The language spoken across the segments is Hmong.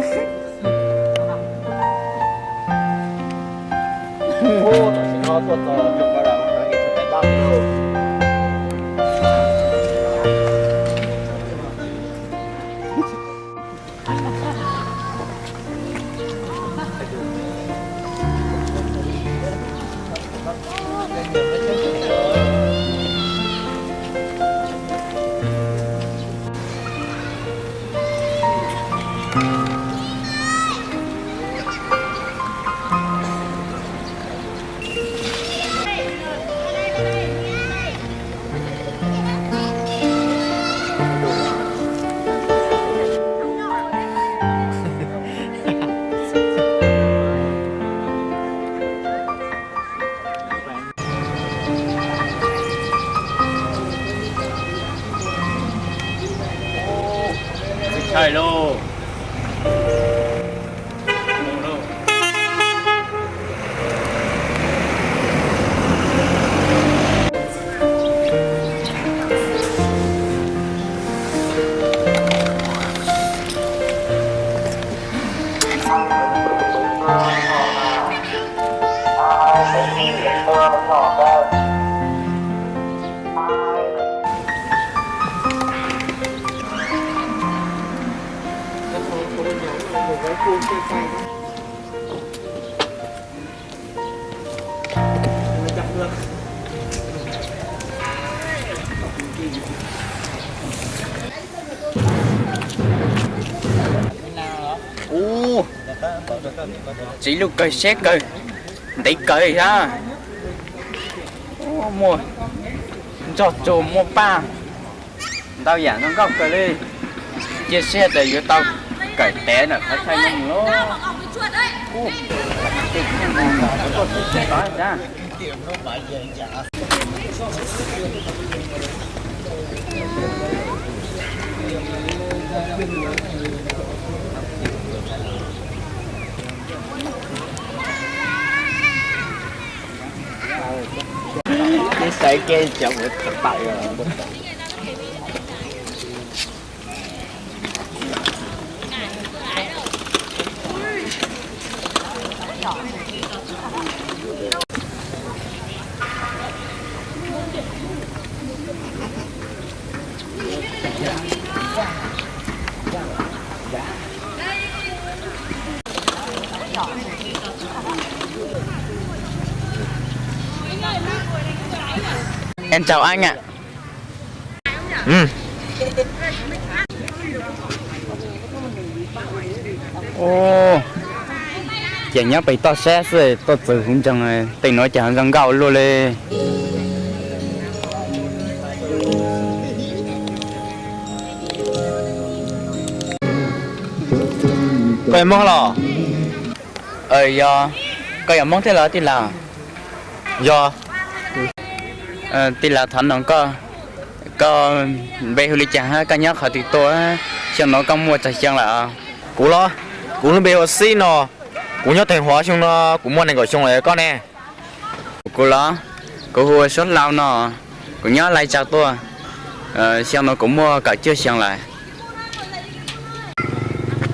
Tam sim no tuaj txog tsoom koj los no, Tshais lauj. Ub, txiv lub kawg siab kawg, ntev kawg thiab. Ub, muaj ntsoj tsug muaj paj, ntau yam zoo nkauj kawg li. Cia siab tias yuav tau kawm tev ntawm qhov chaw no mus lauj. Ub, ib saib kiag cov mus tawm pam. Em chào anh ạ. Ub, ces nyob pem toj siab xwb, tuaj txog hauv nroog tej no ces zoo nkauj luaj li. Koj yog Hmoob los? Yog. Koj yog Hmoob thiab los tij laug? Yog. Tij laug, thov noog koj, koj npe hu li cas, koj nyob qhov twg tuaj, xyoo no koj muaj tsawg xyoo lawm? Kuv los? Kuv lub npe hu ua Xib no, kuv nyob Theej Huav, xyoo no kuv muaj nees nkaum xyoo lawm. Koj ne? Kuv los? Kuv hu ua Suab Hlau no, kuv nyob Lais Tsau tuaj, xyoo no kuv muaj kaum cuaj xyoo lawm.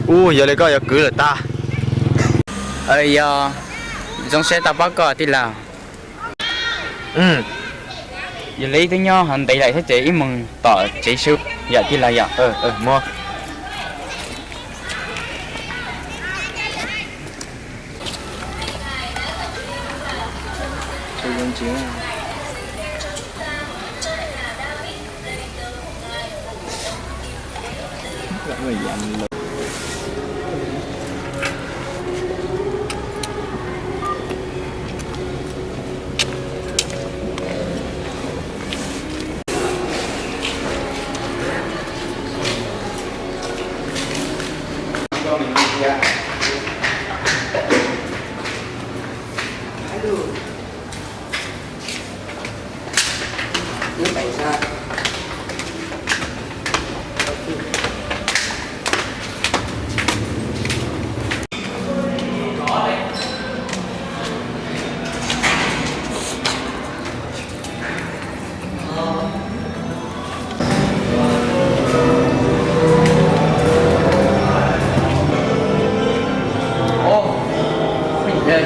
Ub, yog li koj yuav kwv lawm tag. Yog, zoo siab tau pom koj tij laug. Yog li twb nyob ho ntev lawm thiab ces wb mus tom tsev sub yom tij laug yom.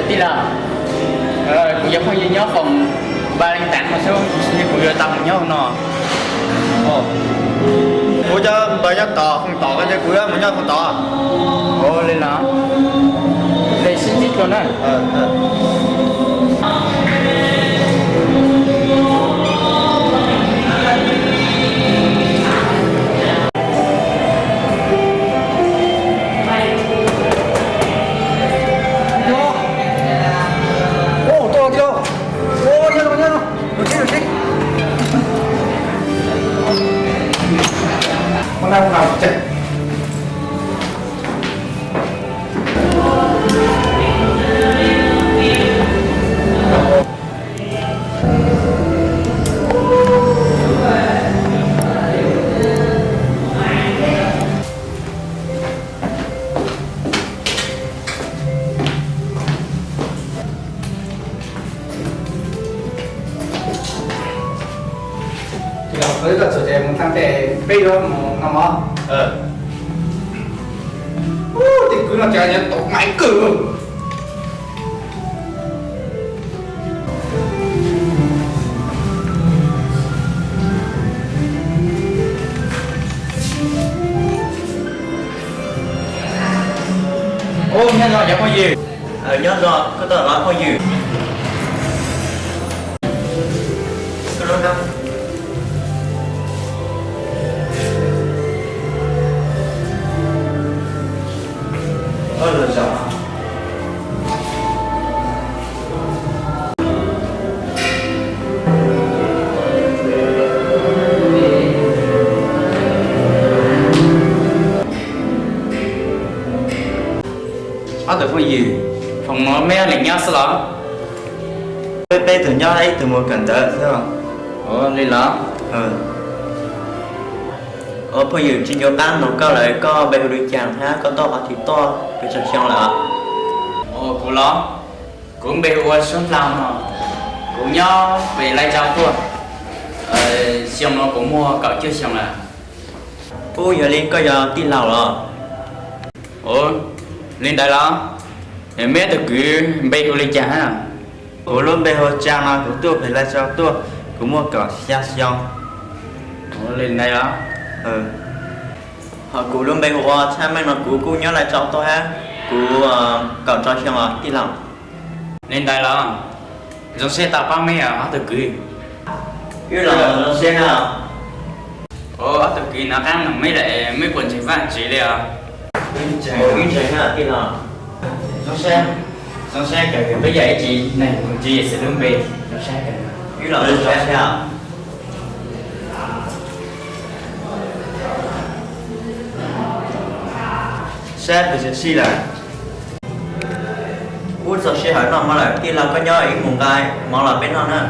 Tij laug, kuv cov phooj ywg nyob phòng ba leej tám no xwb, kuv yuav tau mus nyob no. Kuv cov npawg nyob tom phòng tod, ces kuv yuav mus nyob phòng tod. Ua li los, li sib ntsib dua na. Koj txog ces mus txog ces peb yuav mus no mog. Tej kwv no cas yuav tau mais kawg. Ub, nyob zoo cov phooj ywg. Nyob zoo, koj tau los phooj ywg? Ob tug phooj ywg, phòng no meb leej nyob xwb los? Peb peb tug nyob, ib tug mus kawm ntawv xwb. Ua li los? Ua phooj ywg, tsis nco qab mloog koj lawm, koj npe hu li cas thiab koj tuaj qhov twg tuaj, pes tsawg xyoo lawm? Ua kuv los? Kuv npe hu ua Suab Hlau no, kuv nyob pem Lai Tsau tuaj, xyoo no kuv muaj kaum cuaj xyoo lawm. Ub, yog li koj yog tij laug los? Ua li ntawd los? Meb tug kwv npe hu li cas hab? Kuv lub npe hu Tsaa no, kuv tuaj pem Lai Tsau tuaj, kuv muaj kaum xya xyoo. Ua li ntawd los? Ho kuv lub npe hu ua Tshaj Meej no, kuv kuj nyob Lai Tsau tuaj hab, kuv kaum rau xyoo os tij laug. Li ntawd los? Zoo siab tau paub meb os ob tug kwv. Wb los zoo siab na. Ua ob tug kwv, nov qab noog meb lawm, meb puas ntseeg Vajtswv li os? Wb ntseeg, wb ntseeg na tij laug. Zoo siab, zoo siab kawg, peb yog ib tsev neeg hu Tswv Yexus lub npe. Zoo siab kawg. Wb los zoo siab thiab. Saib pes tsawg sij lawm. Ub, txog sij hawm noj mov lawm, tij laug koj nyob ib mus nqa mov los peb noj na.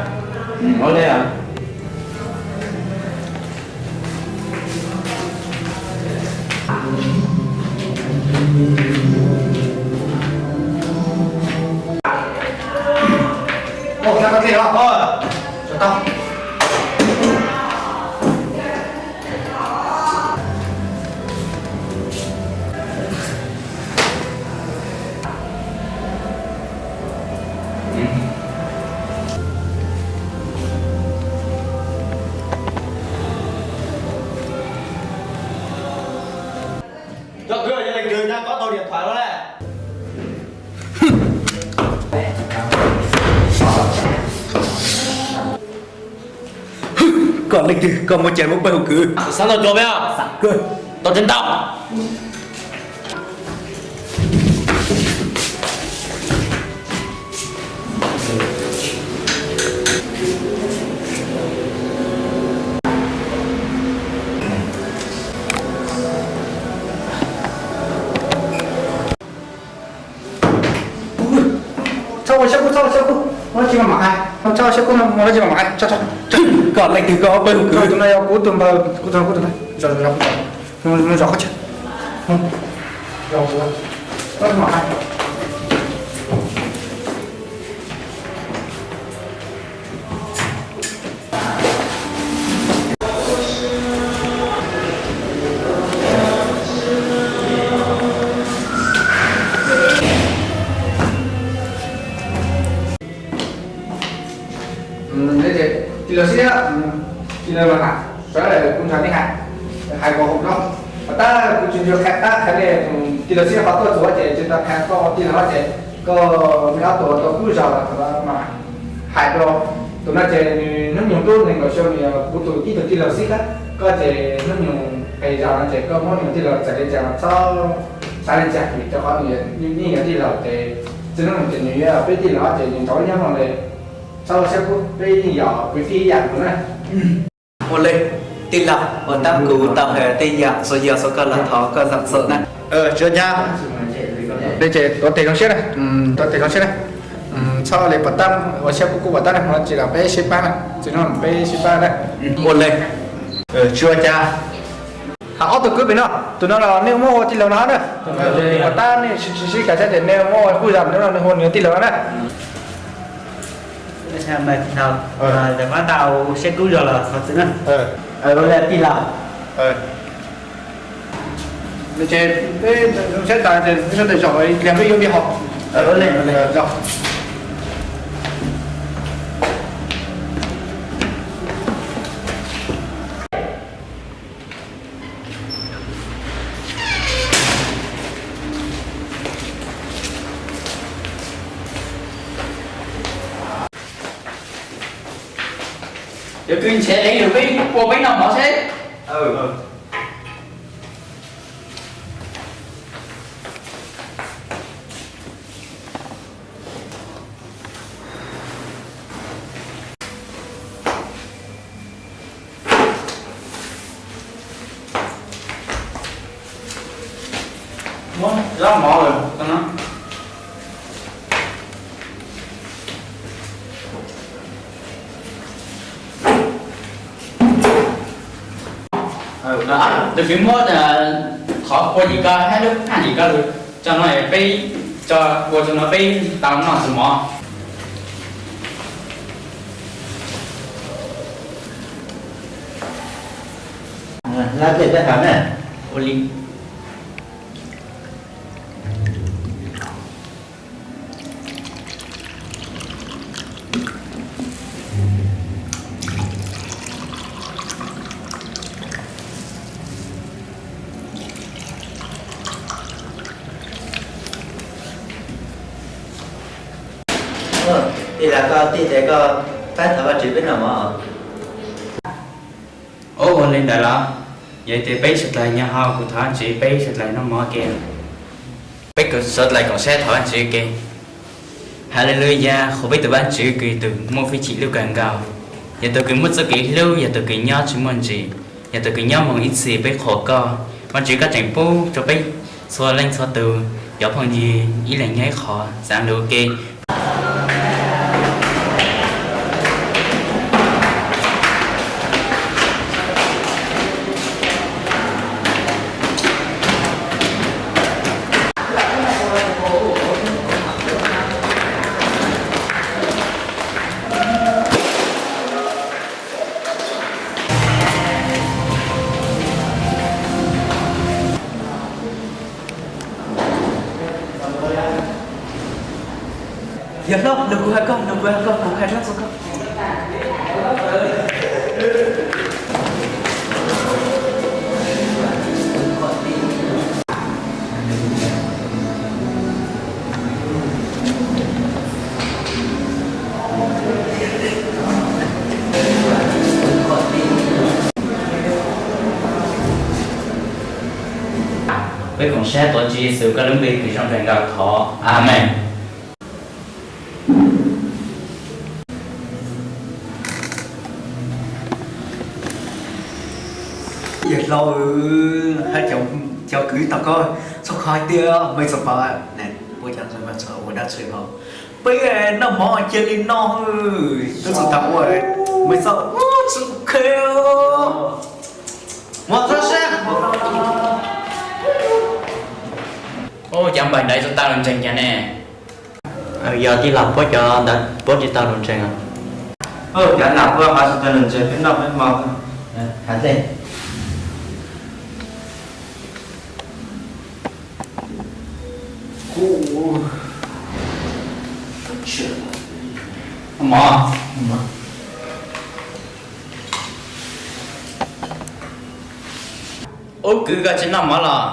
Cov kwv, yog leej twg nyob koj tau điện thoại los lawm? Koj leej twg, koj muaj cai muaj pawg hu kwv? Xav tau cov peb, tau tsev ntau. Txhob ua siab kub, txhob ua siab kub, muab lub tsis mas mam hais. Txhob ua siab kub no, muab lub tsis mas mam hais. Koj leej twg, koj pawg hu kwv? Tus no yog kuv tus npawg, kuv tus no, kuv tus npawg. Zov, zov, zov qhov chaw. Tij laug Xib, tij laug Los Nam, sawv daws kuv nrog nej hais, hais kom haum no. Mas tab kuv tsis nco qab qhia nej, tij laug Xib ho tuaj txog ces tsis tau qhia koj tij laug ces koj, neb ob tug tau kub zog los mas hais rau tus no ces nws hnub nyoog twb nees nkaum xyoo, nws yog kuv tus ib tug tij laug Xib na. Koj ces hnub nyoog qis zog no ces koj muab nws tij laug txais li cas los txhob xav li cas, vim rau qhov nws yeej yog tij laug ces txij hnub no ces nws yog peb tij laug ces nws nrog wb nyob no li, txhob ua siab kub, peb yeej yog kwv tij ib yam nkaus na. Ua li, tij laug, ua tab kuv tau hais tej yam txhua yam rau koj los thov koj zam txim na. Tsis ua cas. Li ces tuav tes zoo siab na, tuav tes zoo siab na. Txhob li pom tab, ua siab kub kub pom tab na, no tsis los peb sib pab na, tsis no peb sib pab na. Ua li, tsis ua cas. Hais ob tug kwv pem no, tus no los nej muab ua tij laug no na. Pom tab nej tsis sib kam siab ces nej muab ua kub zog, tus no nws hu nws tij laug no na. Pab tau siab kub zog los thov txim na. Ua li tij laug. Ces peb zoo siab tas ces peb sawv daws zaum ib pliag peb yuav npiaj hos. Ua li, ua li. Cov kwv, ntshe leej lus peb ua peb noj mov seb. Muab zaub mov lawm no. Tus kwv muab qhov kua yim ko thiab lub phaj yim ko lawm, tso no peb, tso kua tso no peb tau noj tus mov. Lab tej peb hav na. Ua li. Tij laug, koj tij ces koj pab thov Vajtswv peb noj mov. Ua li ntawd los, yog tias peb sawv daws nyob hauv kuv thov Vajtswv, peb sawv daws noj mov ke. Peb sawv daws koom siab thov Vajtswv ke. Haleluyas, qhuas peb tus Vajtswv kws tus muaj hwj chim lub kawg nkaus, yog tus kws muaj txoj kev hlub, yog tus kws nyob tsis muaj ntsis, yog tus kws nyob mus ib txhis. Peb qhuas koj, Vajtswv, koj tseem pub rau peb txhua leej txhua tus cov phooj ywg ib leeg nyob ib qho, xaav lug ua ke. Yawg hlob, nug kuv hais koj, nug kuv hais koj, kuv hais dab tsi koj. Peb koom siab tuav Tswv Yexus koj lub npe kws zoo kawg nkaus thov, Amees. Yawg hlob, hab cov kwv tau koj txhob kho tiag, mej txhob pab, puab cov ntxhais mas txhob ua dab tsi hov. Peb noj mov cia li noj, tub txhob tas ua, mej txhob txwv khe. Ua txhob sab. Ub, cov npaws ntawd tsis tau lug ntseeg cas ne? Yog tij laug, puab cov ntawd puab tsis tau lug ntseeg. Cov ntawd puab ho tsis tau lug ntseeg, peb noj peb hmo. Has ntej. Mov. Ub, kwv, koj tsis noj mov los?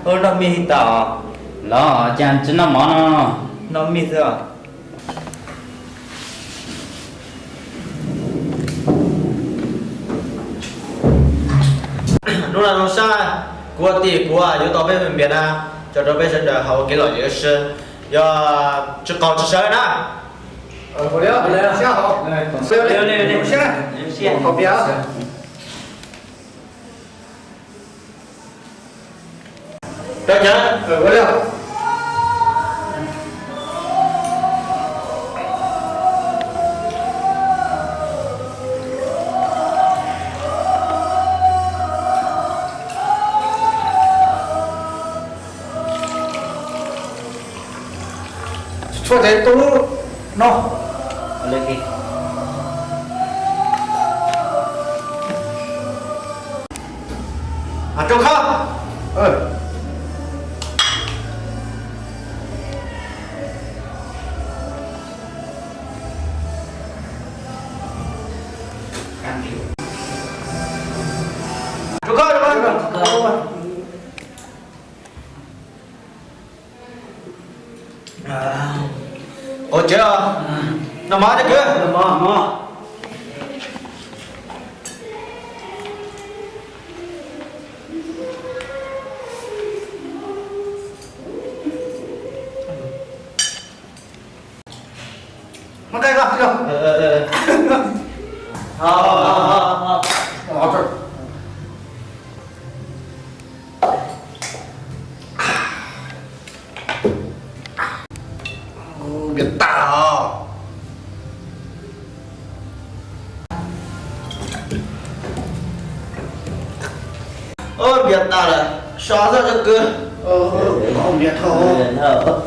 Ub, noj mij tas. Los cas tsis noj mov no? Noj mij xwb. Hnub no zoo sab, kuv ua tim kuv yuav tau peb me npias na, tso rau peb sawv daws haus ua kev lom zem ua si, yog tsis qaug tsis sawv na. Tshuaj ces tu lub no. Rau khawb. Rau khawb, rau khawb. Ua tsev os. Noj mov, cov kwv. Npias tas os. Npias tas lawm, so xwb cov kwv. Npias dhau.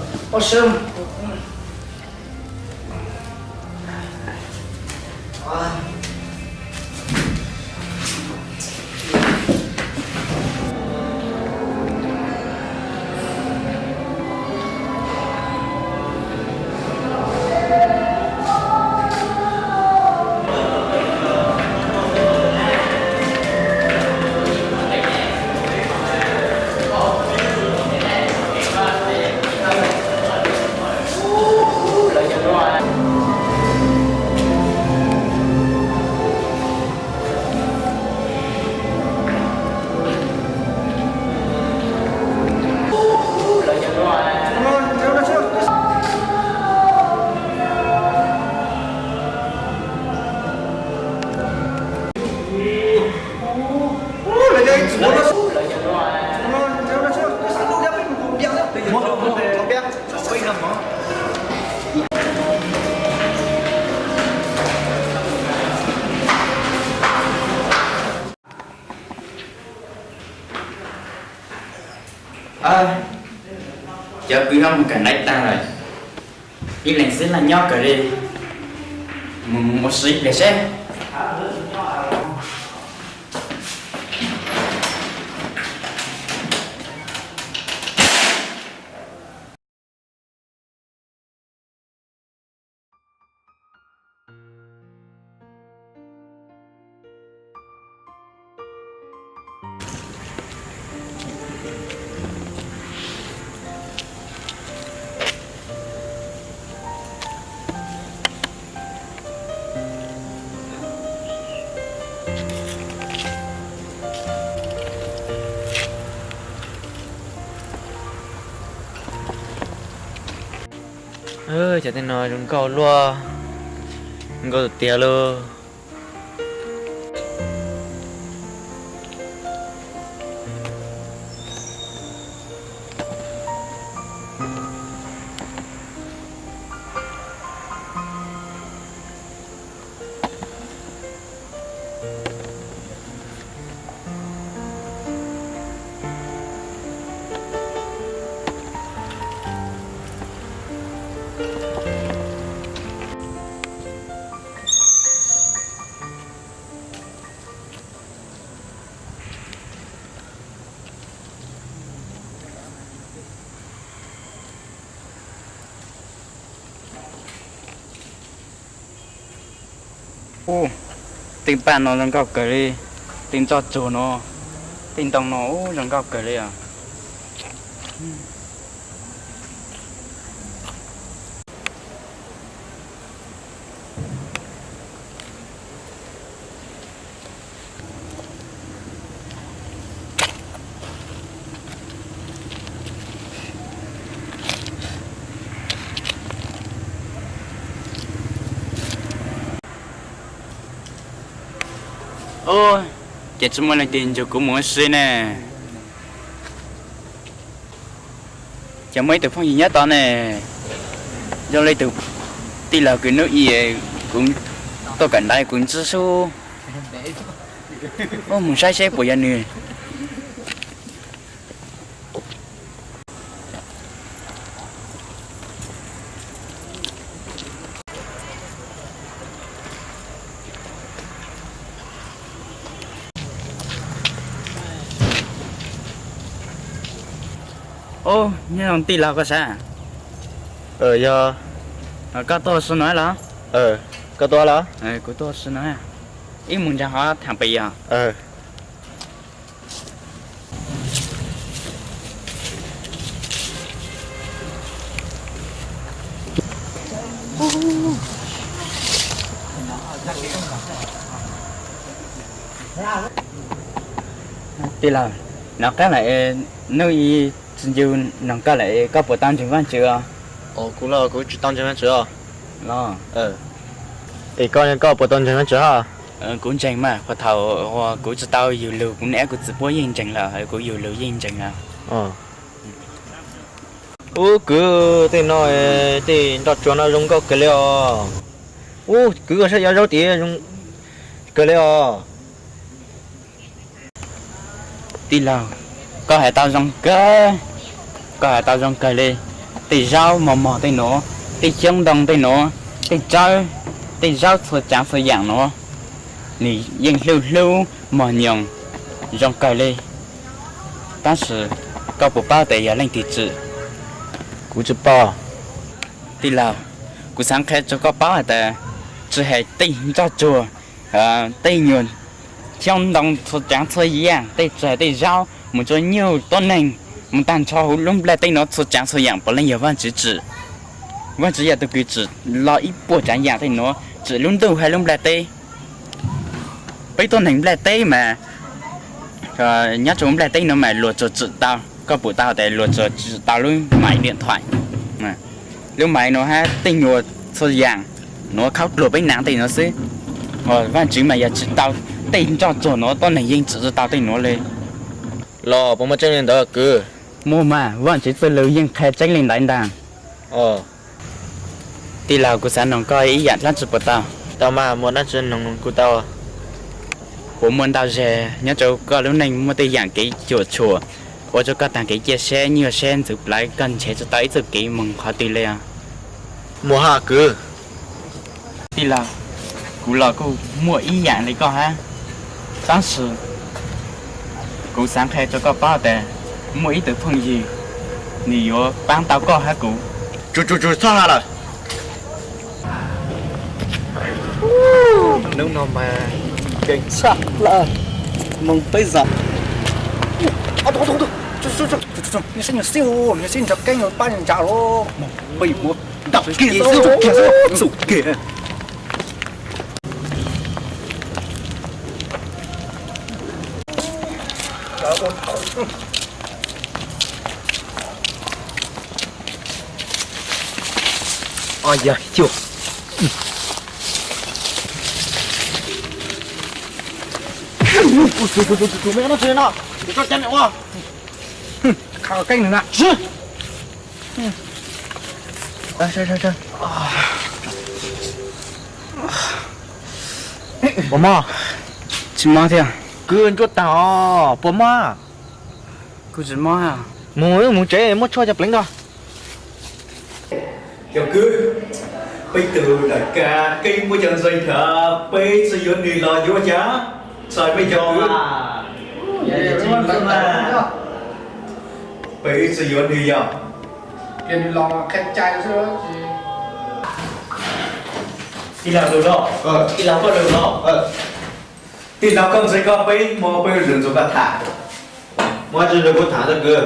Cov kwv no mus kawm ntawv tag lawm, ib leeg xwb los nyob kawg li, mus ua si ib pliag seb. Cov tej no zoo nkauj luaj, nkauj tiag tiag lauj. Ub, teeb paj no zoo nkauj kawg li, teeb ntxoj tsuag no. Tej ntoo no ub zoo nkauj kawg li os. Ub, ces tsis muaj leej twg nrog kuv mus ua si ne. Ces muaj ib tug phooj ywg nyob tod ne, zoo li tus tij laug kws hnub i kuv tuaj kawm ntawv kuv ntsib sub. Ub, mus saib seb puas yog nws. Ub, nyob zoo tij laug koj sav? Yog. Koj tuaj ua si no los? Koj tuaj los? Kuv tuaj ua si no. Ib mus ntsa hov tham pem yog. Tij laug, nov qab lawm, hnub i tsis ncu noog koj lawm, koj puas tau ntseeg Vaajtswv os? Kuv los kuv tsis tau ntseeg Vaajtswv os. Los, es koj, koj puas tau ntseeg Vaajtswv hab? Kuv ntseeg mas, puag thaum uas kuv tsis tau yug lug kuv niam kuv txiv puab yeej ntseeg lawm, kuv yug lug yeej ntseeg lawm. Ub, kwv, tej no, tej nroj tsuag no zoo nkauj kawg li os. Ub, kwv, koj saib cov zaub tid zoo kawg li os. Tij laug, koj has tau zoo kawg, koj has tau zoo kawg li. Tej zaub mos mos tej nuav, tej xyoob ntoo tej nuav, tej tsawb, tej zaub txhua tsaav txhua yaam nuav, nwg yeej hlub hlub mog nyoos zoo kawg li. Tab sis koj puas paub tas yog leej twg tsim? Kuv tsis paub. Tij laug, kuv xaav qha rua koj paub has tas, tsis has tej nroj tsuag, tej nyuas xyoob ntoo txhua tsaav txhua yaam, tej tsis has tej zaub mus rua nyuj tuab neeg, mus taag nrho huv lub nplajteb nuav txhua tsaav txhua yaam puav leej yog Vaajtswv tsim. Vaajtswv yog tug kws tsim los ib puas tsaav yaam tej nuav, tsim lub ntuj hab lub nplajteb. Peb tuab neeg nplajteb mas, nyob rua nplajteb nuav mas luag tsuas tsim tau, koj pum tau tas luag tsuas tsim tau lub maiv diam thuam, lub maiv nuav hab tej nyuas txhua yaam nuav khaub dluag peb naav tej nuav xwb. Vaajtswv mas yog tsim tau tej nroj tsuag nuav, tuab neeg yeej tsim tsi tau tej nuav le. Los puas muaj tseeb li ntawd kwv? Muaj mas, Vaajtswv txuj lug yeej qha tseeb li ntawd ntag. Tij laug, kuv xaav noog koj ib yaam dlaab tsi puas tau? Tau mas, muaj dlaab tsi noog kuv tau. Puas muaj ntau zag nyob rua koj lub neej muaj tej yaam kev cuam tshuam ua rua koj taag kev ciaj sab nyuaj sab ntxwv plawv, koj nrhav tsi tau ib txuj kev moog qhov twg le os? Muaj hab kwv. Tij laug, kuv los kuj muaj ib yaam le koj hab, tab sis kuv xaav qha rua koj paub tas muaj ib tug phooj ywg, nws yuav paab tau koj hab kuv. Tsuag tsuag tsuag, txhob has lawm. Hnub no mas nkeeg tshaj plaws, moog peb zaug. Nyuas sib nyuas xib, nyuas sib nrug keeb pab ntsa lawm, moog peb yuav muab ntaus kiag xwb, xum kiag. Yog xyuas. Tus me no tsis no, tus tso cai me ua. Khav keeb nws na. Puas mob? Tsis mob thiab. Kwv, ntsuab tag os, puas mob? Kuv tsis mob. Mus, mus tsev muab tshuaj cov pleev rau. Cov kwv, peb tug daim kav keeb muab cov ntxeeg thav, peb tsi yuav nws los yuav cas? Txhais mej cov kwv, peb tsi yuav nws yog. Tij laug lug los, tij laug koj lug los, tij laug koj ntxeeg koj peb moog peb lug ntxuag koj tham. Muaj dab tsi kuv tham tau kwv.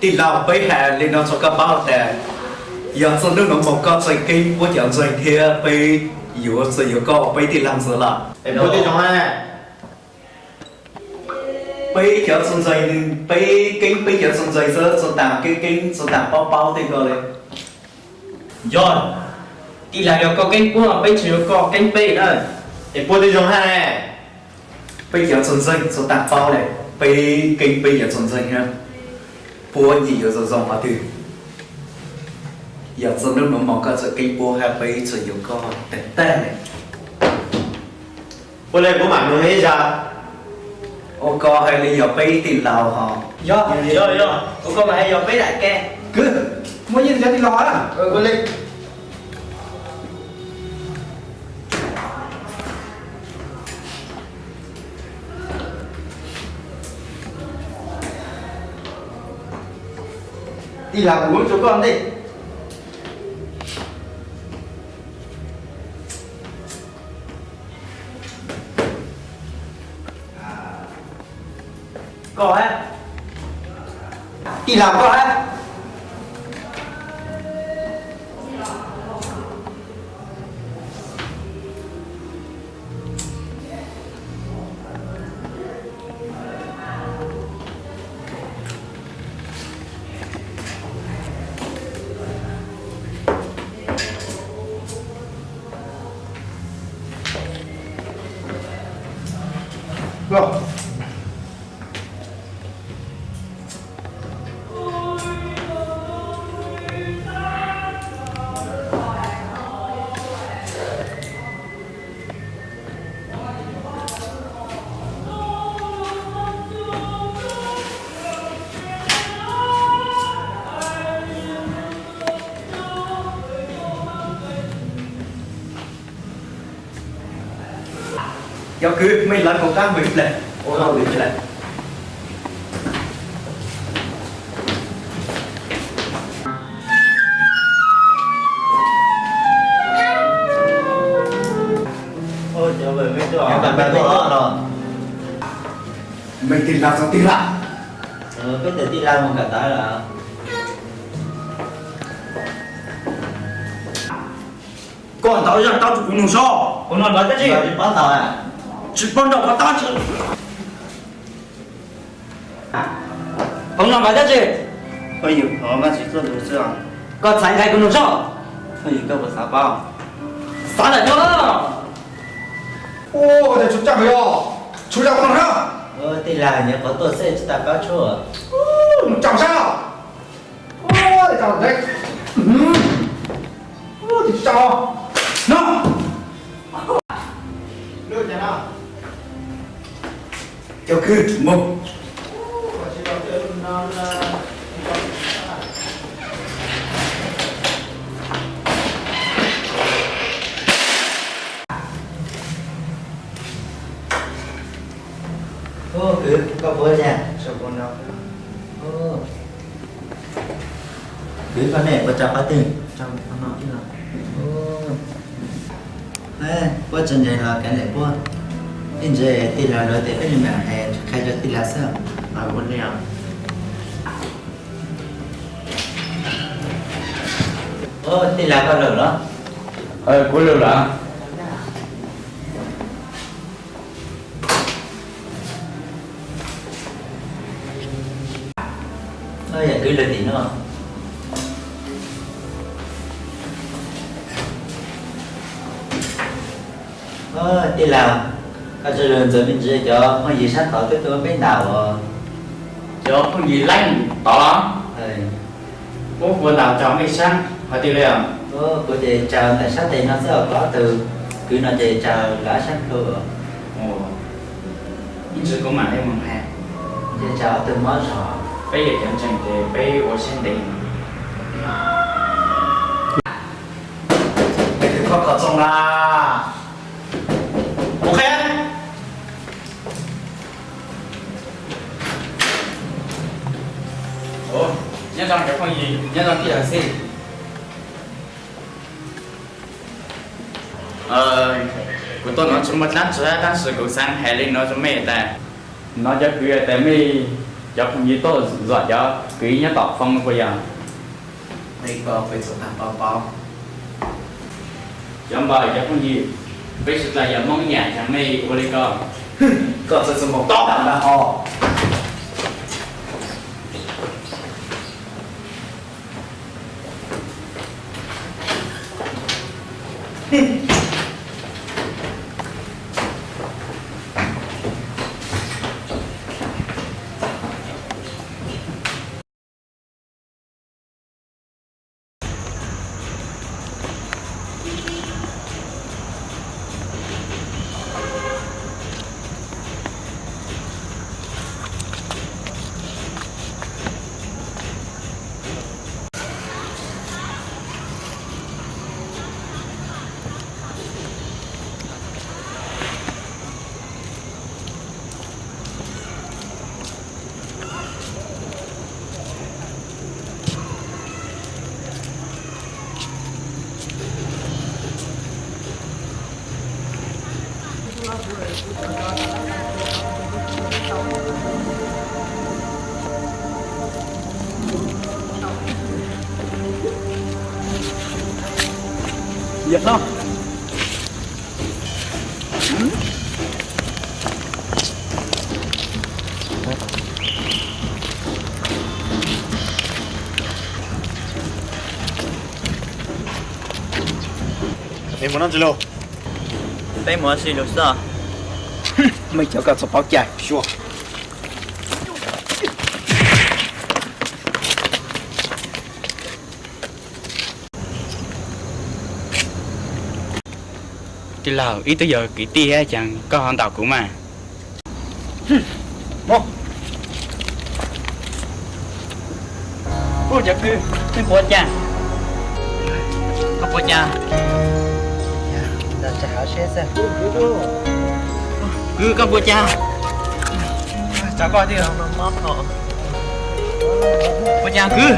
Tij laug, peb hais li no rau koj paub tias yog txog hnub no mus koj txawj keeb puab cov ntseeg thiab peb yuav txawj yuav koj ua peb tij laug ntxiv lawm. Puab tij zoo hab, peb cov txwj ntseeg, peb keeb peb cov txwj ntseeg xwb, txwj tas keeb keeb, txwj tas paub paub tej ko li. Yog, tij laug, yog koj keeb puab, peb tsis yuav koj keeb peb na. Es puab tij zoo hab, peb cov txwj ntseeg txwj tas paub li, peb keeb peb cov txwj ntseeg na, puab yeej yuav zoo zoo qhov twg. Yog txog hnub nuav mus koj txawj keeb puab hab peb txawj yuav koj tag tag li. Puab le puab mam nug ib zag. Ua koj hais li yog peb tij laug hos? Yog, yog, yog, ua koj mas hais yog peb daim ke. Kwv, muaj yeej cov tij laug hab. Ua le. Tij laug, kuv muab rua koj ntej. Koj hab. Tij laug, koj hab. Cov kwv, mej lawv kuv qab npawg Ib Pleg, ua hauj lwm ib plag. Mej tij laug txog twg lawm? Peb tus tij laug mus kawm ntawv lawm. Koj ntawd yog tau rau kuv nug soj. Kuv nug ntawd dab tsi? Tsis paub ntau qhov tab tsi. Kuv nug ntawd dab tsi? Phooj ywg, Vajtswv tuaj ntawd xwb. Koj txhais nqe kuv nug soj. Phooj ywg, koj puas xav paub? Xav lawm no. Ua, koj tsis tsaa yog, tsis tsaa kuv nug na. Tij laug, nyias qhuav tuaj xwb tsis tas paub tshuaj. Nug tsaus sab. Ua, tsaus nqe. Ua, tsis tsaus. No. Cov kwv, mus. Ub, kwv, koj puas tsaug? Kwv, koj nej puas tsaug qhov twg? Puab tsis ntseeg los kav liam puab. Ib ntsis tij laug lawv tes peb li mam hais, qhia rau tij laug xwb. Ua li os. Tij laug, koj lawm los? Kuv lawm lawm. Yam kwv lawm tim no. Tij laug, koj tsaug zog, ntxawm me ntsis cov phooj ywg sab tod twb tuaj peb ntaus os. Cov phooj ywg leej tod los? Puab puas ntaus tsaug mej sab qhov twg li os? Kuv ces tsaug ntawm sab tes no xwb os, kuv ob tug kwv no ces tsaug lawv ob sab plhu. Ib ntsis kuv mam li mus hais. Ces tsaug ob tug mob zog. Peb yog cov ntseeg ces peb ua siab ntev. Koj kom txoos na. Mus qhia. Nyob zoo cov phooj ywg, nyob zoo tij laug xib. Kuv tuaj no tsis muaj dab tsi, tab sis kuv xav hais li no rau mej tas, no cov kwv tas mej Cov phooj ywg tuaj zom cov kwv nyob tom foob puas yog? Cov npawg cov phooj ywg, peb sawv daws yog Hmoob Nyab Xeev, mej ua li ko. Koj txawj txawj mus tau ntag ho. Peb mus ua si lus, peb mus ua si lus xwb. Mej cov koj txhob paub cai. Tij laug, ib tug yog kwv tij thiab ces koj ho ntaus kuv mas. Cov kwv, nej puas cas? Koj puas cas? Kwv, koj puas cas? Puas cas kwv?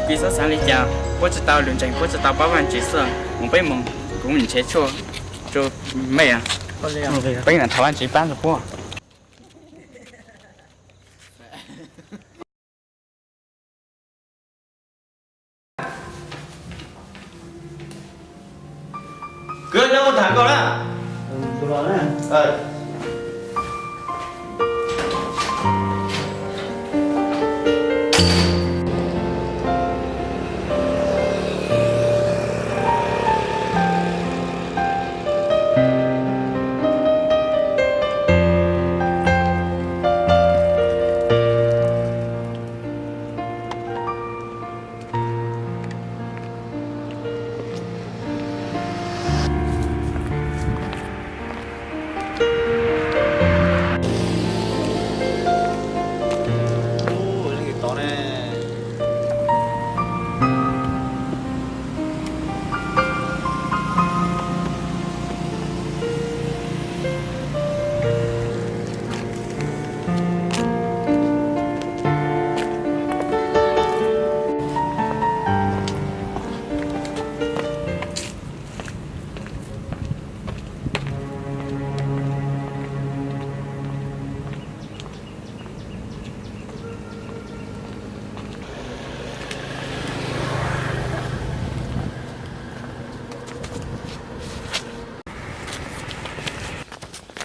Kwv xav xav li cas, puab tsi tau lus ntseeg, puab tsi tau paub Vaajtswv xwb. Mus peb mus, kuv nrhiav tshuaj rua mej, peb mam thov Vaajtswv paab rua puab. Kwv, nyob ua tham koj na.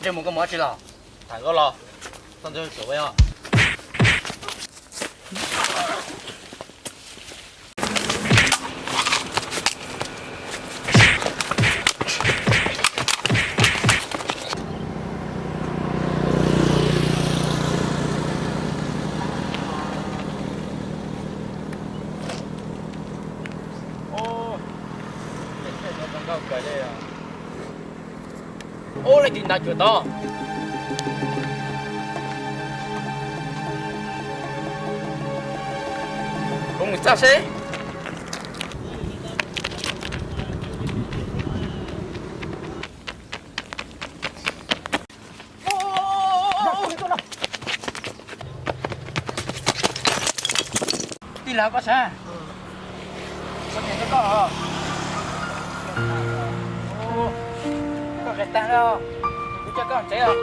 Ntsej muag, koj mus dab tsi los? Tham koj los, txhob ntxeev tsuav os. Ub, leej twg ntaus cuam tod? Kuv mus txog seb. Tij laug, koj saib, kuv nyeem rau koj os. Koj qhia tag lawm, kuv coj koj tsev os.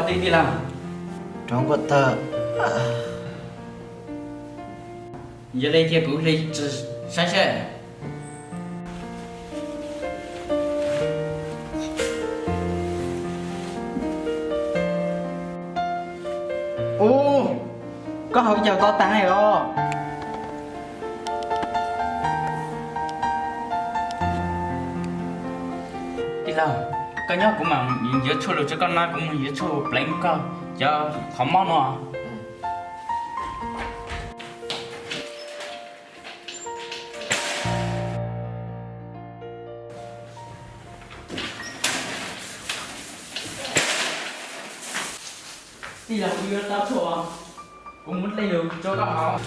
Tij laug, rov nkuaj tag. Yog li cia kuv hle saib seb. Ub, koj haus ib co tob tag os. Tij laug, koj nyob kuv mam yuav tshuaj lug rau koj noj, kuv mus yuav tshuaj pleev koj cov qhov mob no. Tij laug, kuv yuav tau tshuaj, kuv muab dlej lug rau koj haus.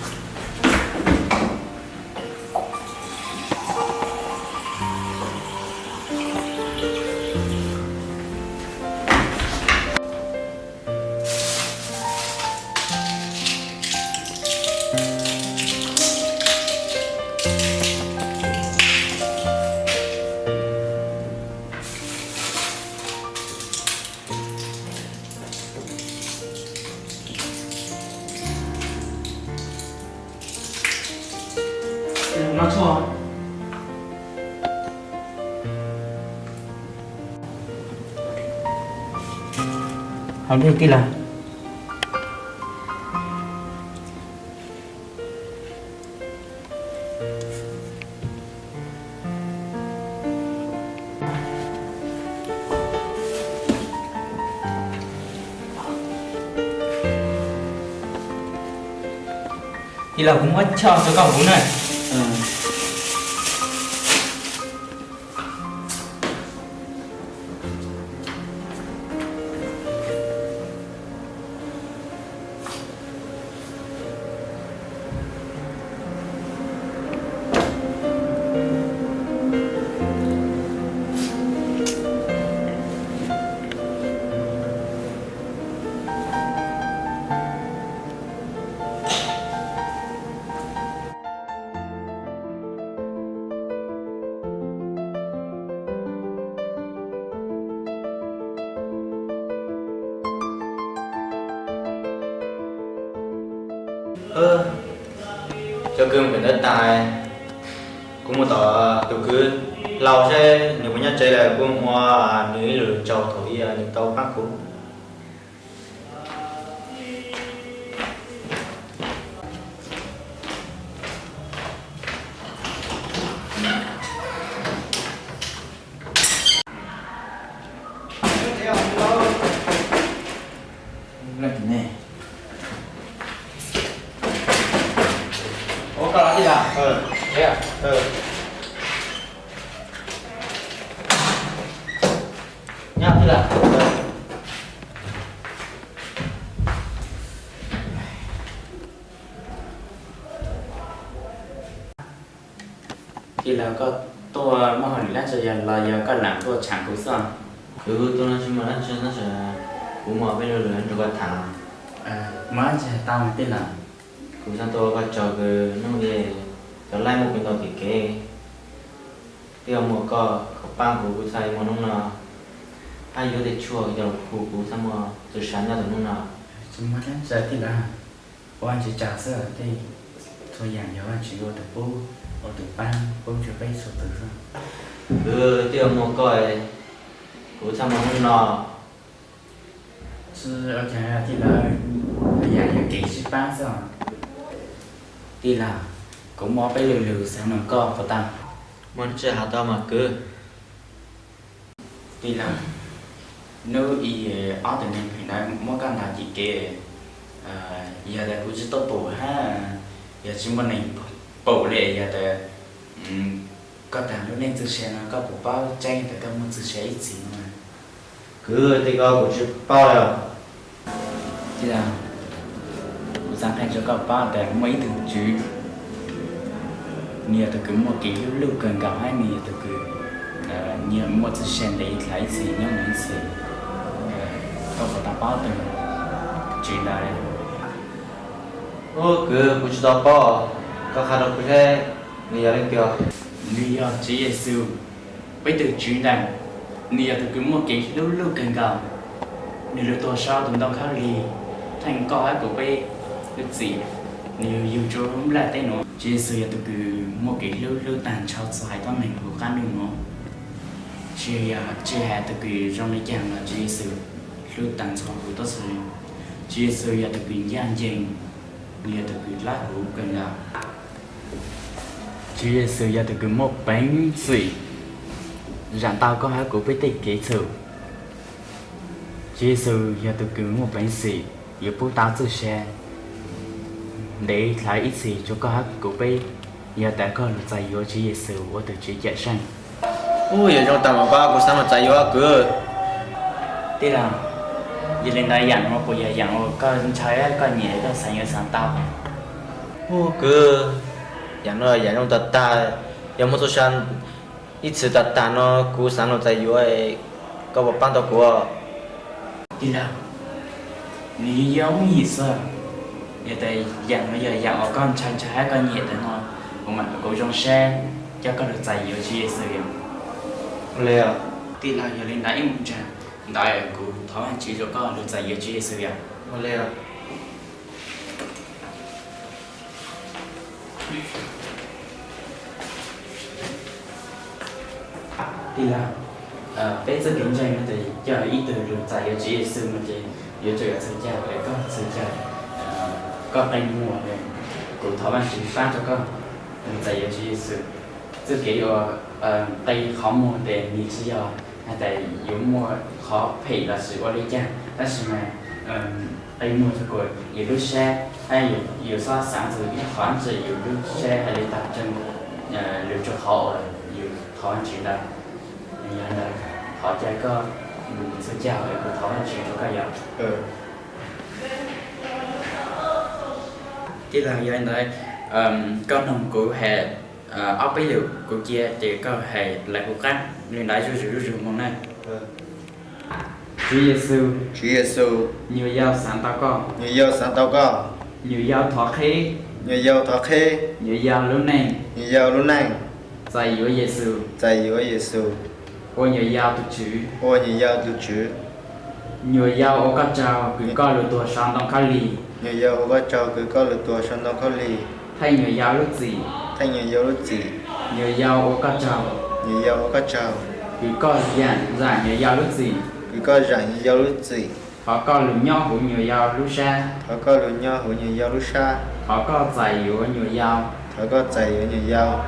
Noj tshuaj. Haus dlej tij laug. Tij laug, kuv muab choj rau koj huv na. Cov kwv mus pem ntawd tas, kuv mus tom tus kwv hlau seb nws puas nyob tsev lawm, kuv mus ua nws ib lus lus tsaug thaum ub nws tau pab kuv. Tij laug, koj tuaj muaj hauj lwm dab tsi los yog koj lam tuaj tsham kuv xwb? Kuv tuaj no tsis muaj dab tsi tab sis kuv muaj peb lo lus rau koj tham. Muaj dab tsi tau tij laug? Kuv xav tuaj ua koj tsaug kws hnub i cov laib muaj kuv ntau tim kev, twb yog muaj koj kov pab kuv, kuv txhaj muaj hnub no, hab yuav tej tshuaj coj los khu kuv txhaj muaj txuj sa nyob rau hnub no. Tsis muaj dab tsi tij laug, ua Vajtswv tsaug xwb, tej txhua yaam yog Vajtswv ua tus pub, ua tus pab pub rau peb txhua tus xwb. Kuv twb yog muaj koj, kuv txhaj muaj hnub no. Tsis ua cas tij laug, txhua yaam yog kev sib pab xwb. Tij laug, kuv muaj peb lo lus xaav noog koj puas tau? Muaj dab tsi has tau mas kwv. Tij laug, hnub i ob tug neeg pheem ntawd muab koj ntaus tim kev, yog tas kuv tsis tuaj pum hab yog tsis muaj neeg pum li, yog tas koj tag lub neej txwj sia no koj puas paub tseeb tas koj muaj txwj sia ib txhis no? Kwv, tej ko kuv tsis paub li os. Tij laug, kuv xaav qha rau koj paub tas muaj ib tug tswv, nws yog tug kws muaj kev hlub luj kawg nkaus hab nws yog tug kws muaj txwj sia ntev dlhau ib txhis nyob mus ib txhis. Koj puas tau paub tug tswv ntawd? Ub kwv, kuv tsis tau paub, koj qha rau kuv seb nws yog leej twg. Nws yog Tswv Yexus, peb tug tswv ntawd, nws yog tug kws muaj kev hlub luj kawg nkaus. Nws lug tuag sau tus ntoo khaub lig theej koj hab kuv peb lub txim, nws yug rua lub nplaj teb nuav. Tswv Yexus yog tug kws muaj kev hlub, hlub taag nrho txhua haiv tuab neeg huv qaab ntuj nuav. Tsi yog, tsi has tug kws zoo le caag los Tswv Yexus hlub taag nrho huv tuab txhua leej. Tswv Yexus yog tug kws ncaj ncees, nws yog tug kws dlawb huv kawg nkaus. Tswv Yexus yog tug kws muaj peev xwm zaam tau koj hab kuv peb tej kev txhum. Tswv Yexus yog tug kws muaj peev xwm yuav pub tau txuj sa ntev dlhawv ib txhis rua koj hab kuv peb, yog tas koj lug txais yuav Tswv Yexus ua tug Tswv Cawm Seej. Ub, yog zoo tas mas koj, kuv xaav lug txais yuav kwv. Tij laug, yog le ntawd yaam nuav puas yog yaam uas koj ntshaw, koj nyiam, koj xaav yuav xaav tau? Ub kwv, yaam nuav yaam zoo tag tag, yog muaj txuj sa ib txhis tag tag no kuv xaav lug txais yuav, koj puas paab tau kuv? Tij laug, nws yog yog ub yim xwb, yog tas yaam nuav yog yaam uas koj ntshaw ntshaw hab koj nyiam tas no, kuv mam, kuv zoo sab coj koj lug txais yuav Tswv Yexus yom. Tij laug, yog le ntawd ib mos ntsag ntawd kuv thov Vaajtswv rua koj lug txais yuav Tswv Yexus yom. Tij laug, peb txuj kev ntseeg no ces coj ib tug lug txais yuav Tswv Yexus no ces yuav tsum yog txhua cag, koj txhua cag, koj qee muag, kuv thov Vaajtswv paab rua koj lug txais yuav Tswv Yexus. Txuj kev uas qee qhov muag tes nws tsi yog has tas yuav muaj qhov phem lossis ua le caag, tab sis mas qee muag rua kuas yus lub sab, hab yus xob xaav txug ib qhov ntsis yus lub sab has le taag lug rua qhov uas yus thov Vaajtswv ntawd. Yog ntawd, thov ca koj txhua cag, kuv thov Vaajtswv rua koj yom. Tij laug, yog ntawd koj noog kuv has ob peb lug, kuv cia ces koj has lawv huv qaab le ntawd zuj zus zuj zus moog na. Tswv Yexus, Tswv Yexus, nyuam yaus xaav tau koj, nyuam yaus xaav tau koj, nyuam yaus thov qheb, nyuam yaus thov qheb, nyuam yaus lub neej, nyuam yaus lub neej, txais yuav Yexus, txais yuav Yexus, ua nyuam yaus tug Tswv, ua nyuam yaus tug Tswv. Nyuam yaus ua koj tsaug kws koj lug tuag sau ntoo khaub lig, nyuam yaus ua koj tsaug kws koj lug tuag sau ntoo khaub lig, theej nyuam yaus lub txim, theej nyuam yaus lub txim. Nyuam yaus ua koj tsaug, nyuam yaus ua koj tsaug, kws koj zaam, zaam nyuam yaus lub txim, kws koj zaam nyuam yaus lub txim. Thov koj lug nyob huv nyuam yaus lub sab, thov koj lug nyob huv nyuam yaus lub sab. Thov koj txais yuav nyuam yaus, thov koj txais yuav nyuam yaus,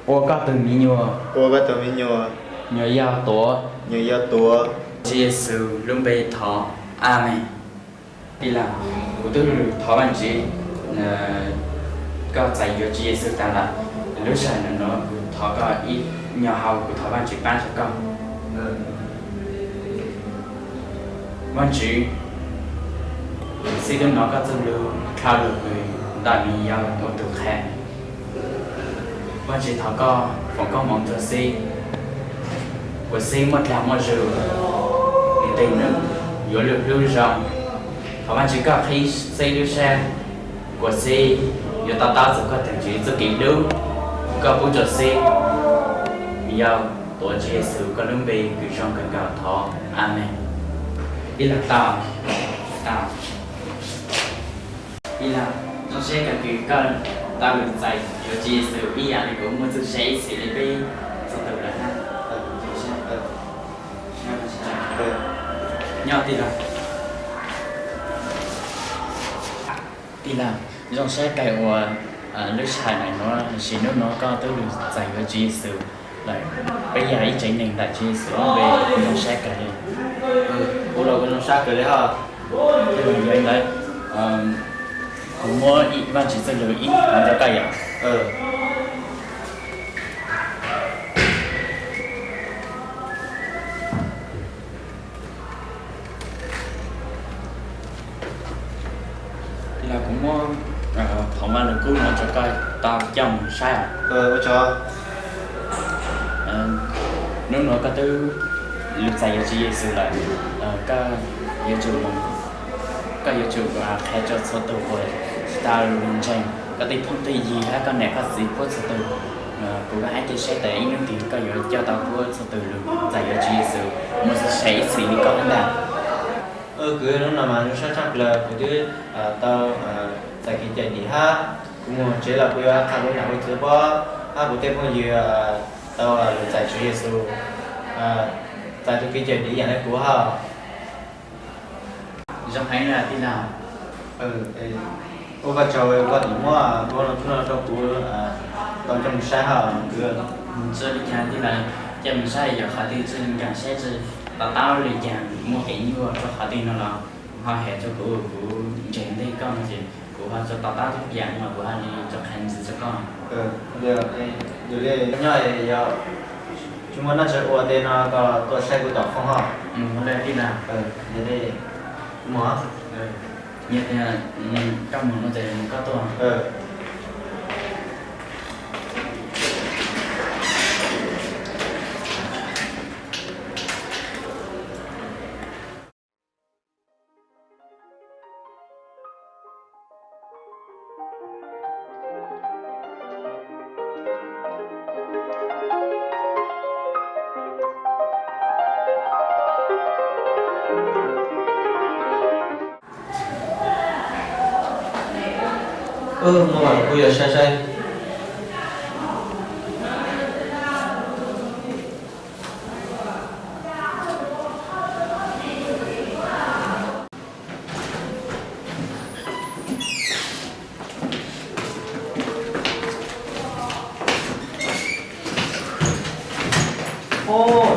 ua koj tug mi nyuam, ua koj tug mi nyuam. Nyuam yaus tuav, nyuam yaus tuav. Tswv Yexus lub npe thov, Amees. Tij laug, kuv tub lug thov Vaajtswv koj txais yuav Tswv Yexus taag lawm. Lub sij hawm nuav kuv thov koj ib nyuas hau, kuv thov Vaajtswv paab rua koj. Vaajtswv, xib tub nov koj txuj lug dlhau lug kws ntawm nws yog ua tug qha. Vaajtswv, thov koj foom koob moov rua xib, kuas xib muaj dlaag muaj zug, nws tes nws yuav lug hlub zoo. Thov Vaajtswv koj qhib xib lub sab, kuas xib yuav to taub txug koj tug Tswv txuj kev hlub koj pub rua xib. Yog tuav Tswv Yexus koj lub npe kws zoo kawg nkaus thov, Amees. Tij laug, tau, tau. Tij laug, zoo sab kawg kws koj tau lug txais yuav Tswv Yexus ib yaam le kuv muaj txuj sa ib txhis le peb txhua tug lawm na. Nyob tij laug. Tij laug, zoo sab kawg uas lub sij hawm nuav, sim nub nuav koj tub lug txais yuav Tswv Yexus lawm. Peb yog ib tsev neeg ntawm Tswv Yexus lub npe, kuv zoo sab kawg li. Kuv los kuv zoo sab kawg li hab. Yog li ntawd, kuv muab Vaajtswv txuj lug ib qho rua koj yom. Tij laug, kuv muab qhov Vaaj Lug Kub nuav rua koj tau coj moog saib os. Nub nuav koj twb lug txais yuav Tswv Yexus lawm, koj yuav tsum, koj yuav tsum qha rua txhua tug uas tsis tau lug ntseeg, koj tej phooj tej ywg hab koj nam koj txiv puab txhua tug. Kuv vaam hab cia saib tas ib nub twg koj yuav coj tau puab txhua tug lug txais yuav Tswv Yexus, muaj txuj sa ib txhis li koj hab ntag. Kwv, hnub no mas zoo sab tshaj plaws, kuv twb tau txais kev cawm dim hab. Kuv mus tsev los kuv yuav qha kuv niam kuv txiv paub hab kuv tej phooj ywg tau lug txais Tswv Yexus, txais tau kev cawm dim ib yam li kuv hab. Zoo heev na tij laug. Ua koj tsaug koj tseem muab lub no rau kuv tau coj mus saib hab kwv. Txawm li cas tij laug, coj mus saib yog qhov twg tsis nkees saib tsis to taub li cas, muaj kev nyuaj rau qhov twg no los ho hais rau kuv, kuv nres ntej koj no ces kuv ho tsis to taub tug yam no kuv ho li tsis qha ntxiv rau koj. Yog li nyob yog tsis muaj dab tsi ua tej no koj tuaj saib kuv tom foob hab. Mus li tij laug. Yog li mus. Koj mus no ces koj tuaj. Kuv yog saib saib.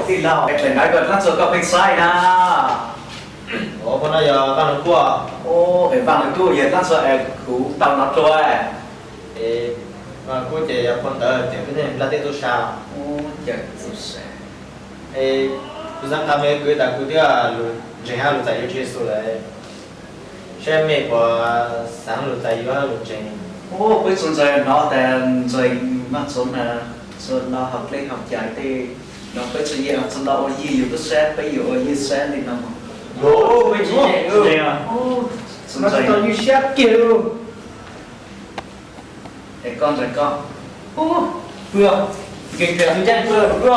Tij laug, es tseem ntawd koj dlaab txug koj pheej saib na. Ua no yog Vaaj Lug Kuj. Es Vaaj Lug Kuj yog dlaab txug es kuv tau nov dlua. Es Vaaj Lug Kuj ces yog phau ntawv cawm kwv tij nplaj teb tub sab. Es kuv xaav qha me kwv tas kuv twb lug ntseeg hab lug txais yuav Tswv Yexus lawm. Saib mej puas xaav lug txais yuav lug ntseeg. Peb tsi ntseeg no tas ntseeg Vaaj Txoov na, tsi lo hauv dleb hauv cai tej no peb tsi yeem, tsi lo ua yij yug tub sab, peb yuav ua yij sab li no. Peb tsi yeem, tsi ntseeg. Ywj siab kiag li. Es koj ntseeg koj. Pw, nkeeg tias tus ncaj pw, pw.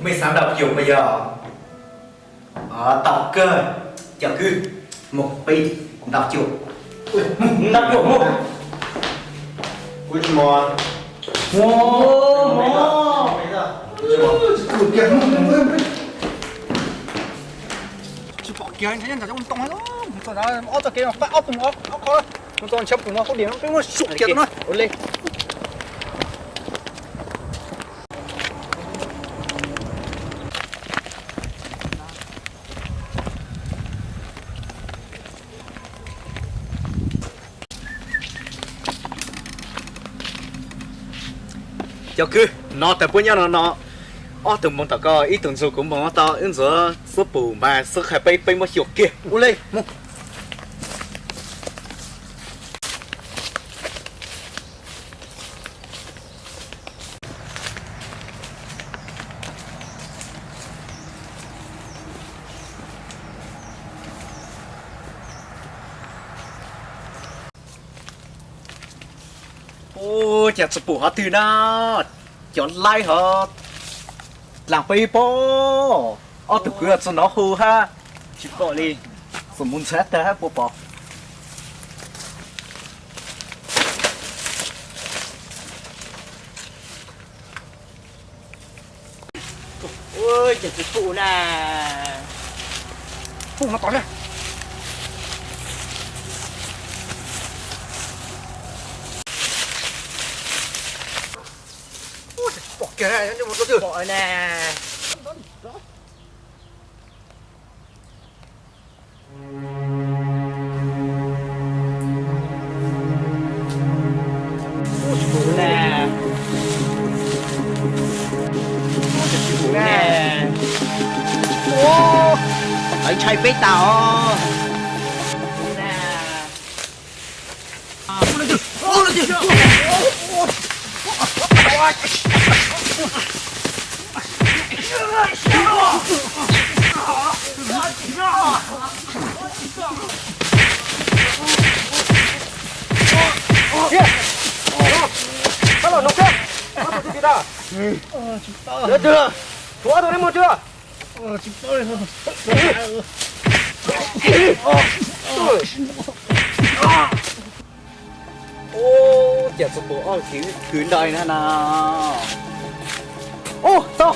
Mej xaav ntaus cus puas yog? Tau kawg. Cov kwv, mus peb ntaus cus. Ntaus cus mus. Kuv tsi mus. Mus, mus. Tsis pom kiag, ntshai ntshe ntoo, mus txog ob txoj kev no, pab ob tug ob qho, mus txog ntshav pum no, qub diam no peb muab suam kiag tau na. Cov kwv, no tas puab nyob no no, ob tug moog tom ko, ib tug ntxug kuv moog tau, wb ntxuav xub pum mas xub qha peb, peb muab xyuas kiag. Ua li, mus. Ua cas tsis pum qhov twg na, cov laib hov dlaag peb pob, ob tug kwv txug nov hu hab, tsis pom li, txug mus ntxhab tag hab puas pom. Ua cas tsis pum na. Pum no tom na. Ua cas tsis pom kiag na, pom na. Ua cas tsis pum na. Ntshai peb tas os. Tab los no kab, koj tus tij tij da. Yog twg, tshuav ob tug neb mus tso. Ua cas txog tus ob kwv nrog na na. Ub, tau.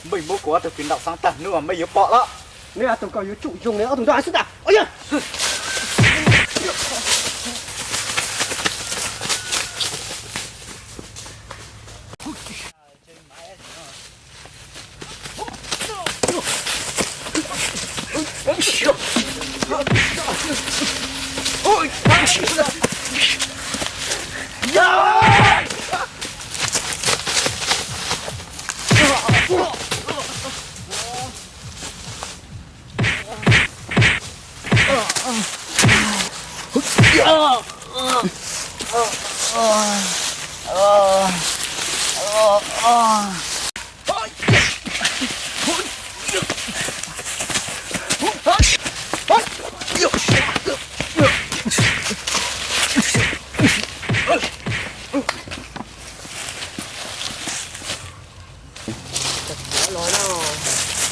Npej muab kuv ob tug kwv ntaus xav tag hnub mas npej yuav pom lawm. Neb ob tug koj yuav tsum zoo li ob tug nrog xwb tas.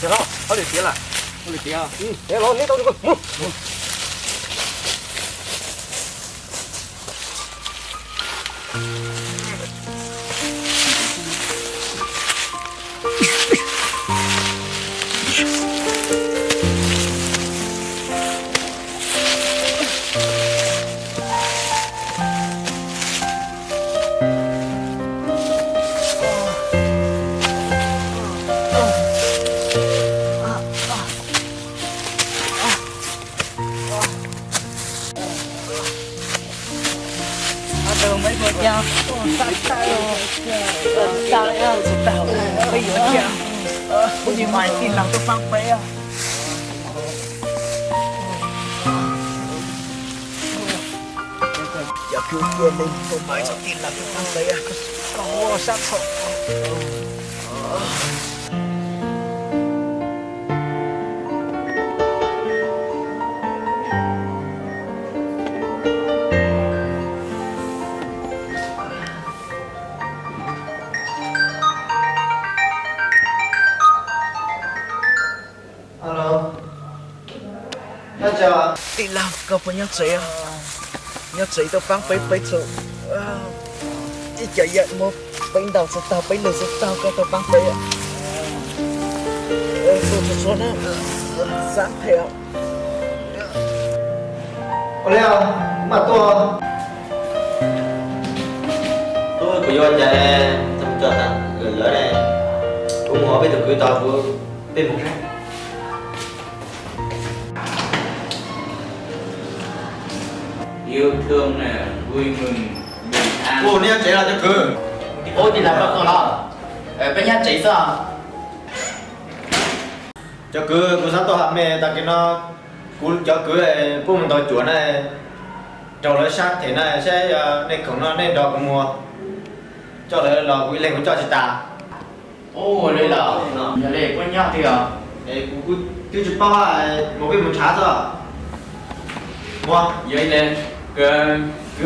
Los, hauj lwm tiav lawm, hauj lwm tiav, los neb tau mus. Alo, tij laug, koj puas nyob tsev? Nyob tsev tau paab peb, peb txhua ib co yawm muab peb ntaus txhua tag, peb lwg txhua tag, koj tau paab peb. Tuaj txhua txhua na, xav phem. Ua li, kuv mam tuaj. Tub, kuv yuav ua cas ne? Txog tag lawm ne, kuv mus hauv peb tus kwv tod, kuv, peb mus saib. Yêu thương này, vui mừng, bình an. Ua, neb nyob tsev los cov kwv? Ua, tij laug, koj tuaj los? Peb nyob tsev xwb. Cov kwv, kuv xav tuaj hais mej tag kis no, kuv cov kwv puab mus ntaus cuam na, raug lawv sab them na, saib nej khoom no nej nrog kuv mus, coj lawv los kuv ib leeg kuv coj tsis tas. Ua li los, yog li puab nyob twg os? Kuv twb tsis paub, mus peb mus ntshav xwb. Ua, yog li, kwv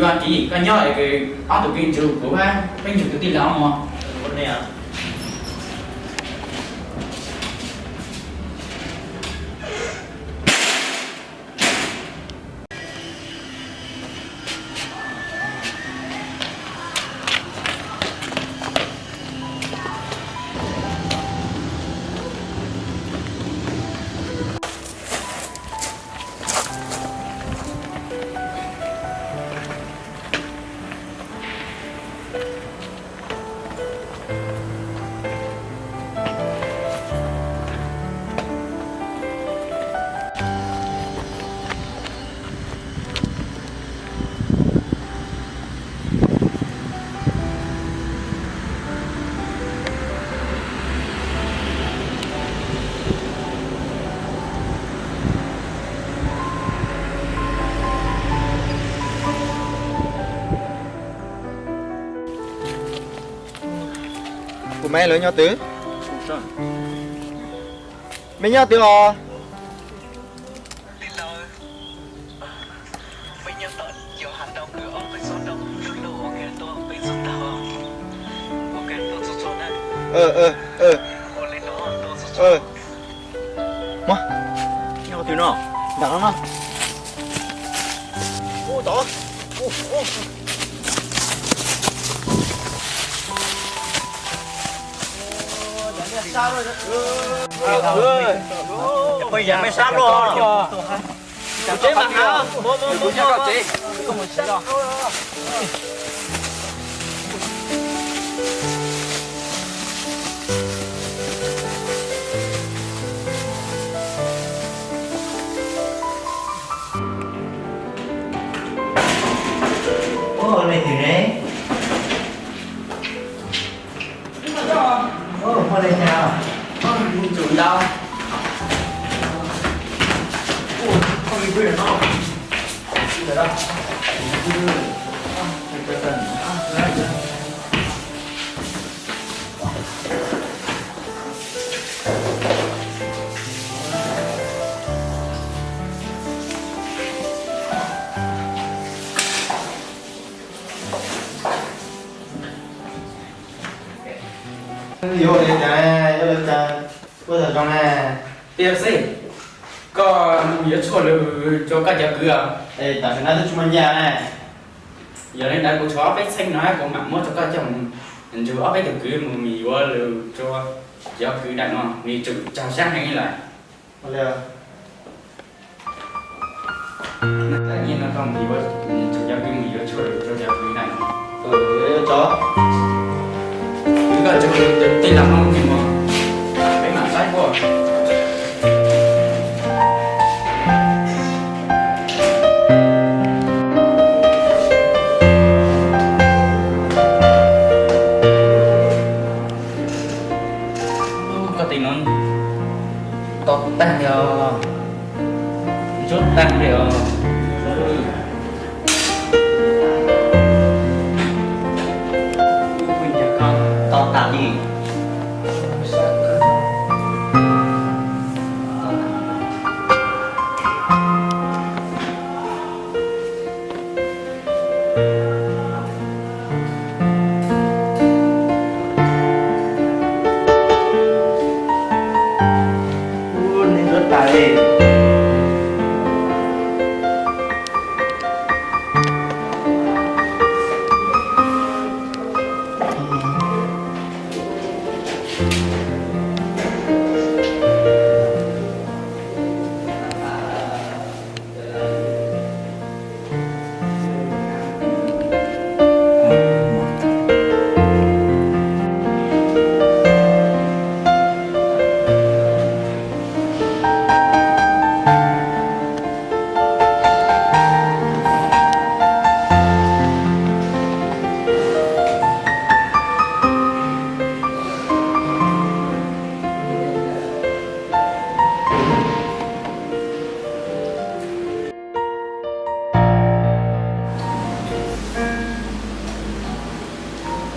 Vaj Kim, koj nyob es ob tug kwv nrug kuv, peb nrug tus tij laug mus. Mej lawv nyob twg? Mej nyob twg os? Muab, nyob twg no? Nram no no. Peb yam mej sab luaj. Ua le twg ne? Ua le cas? Tsum ntau. Yuav ua li cas, yuav ua li cas, ua tau zoo ne? Tiag xwb, koj yuav tshuaj lus rau koj cov kwv os. Es tam sim no twb tsis muaj nyiaj ne. Yog li ntawd kuv tshuav ob peb txheej no kuv mam muab rau koj coj mus nrug ob peb tug kwv mus yuav lus rau cov kwv daim no, nws tsum raug sab heev lawm. Nyiaj no koj mus yuav, tsum cov kwv mus yuav tshuaj lus rau cov kwv daim no. Kwv koj tsum tij laug Hmoob mus, peb mam saib kuj. Koj tis no to tag li os, ntsuab tag li os. To tas li.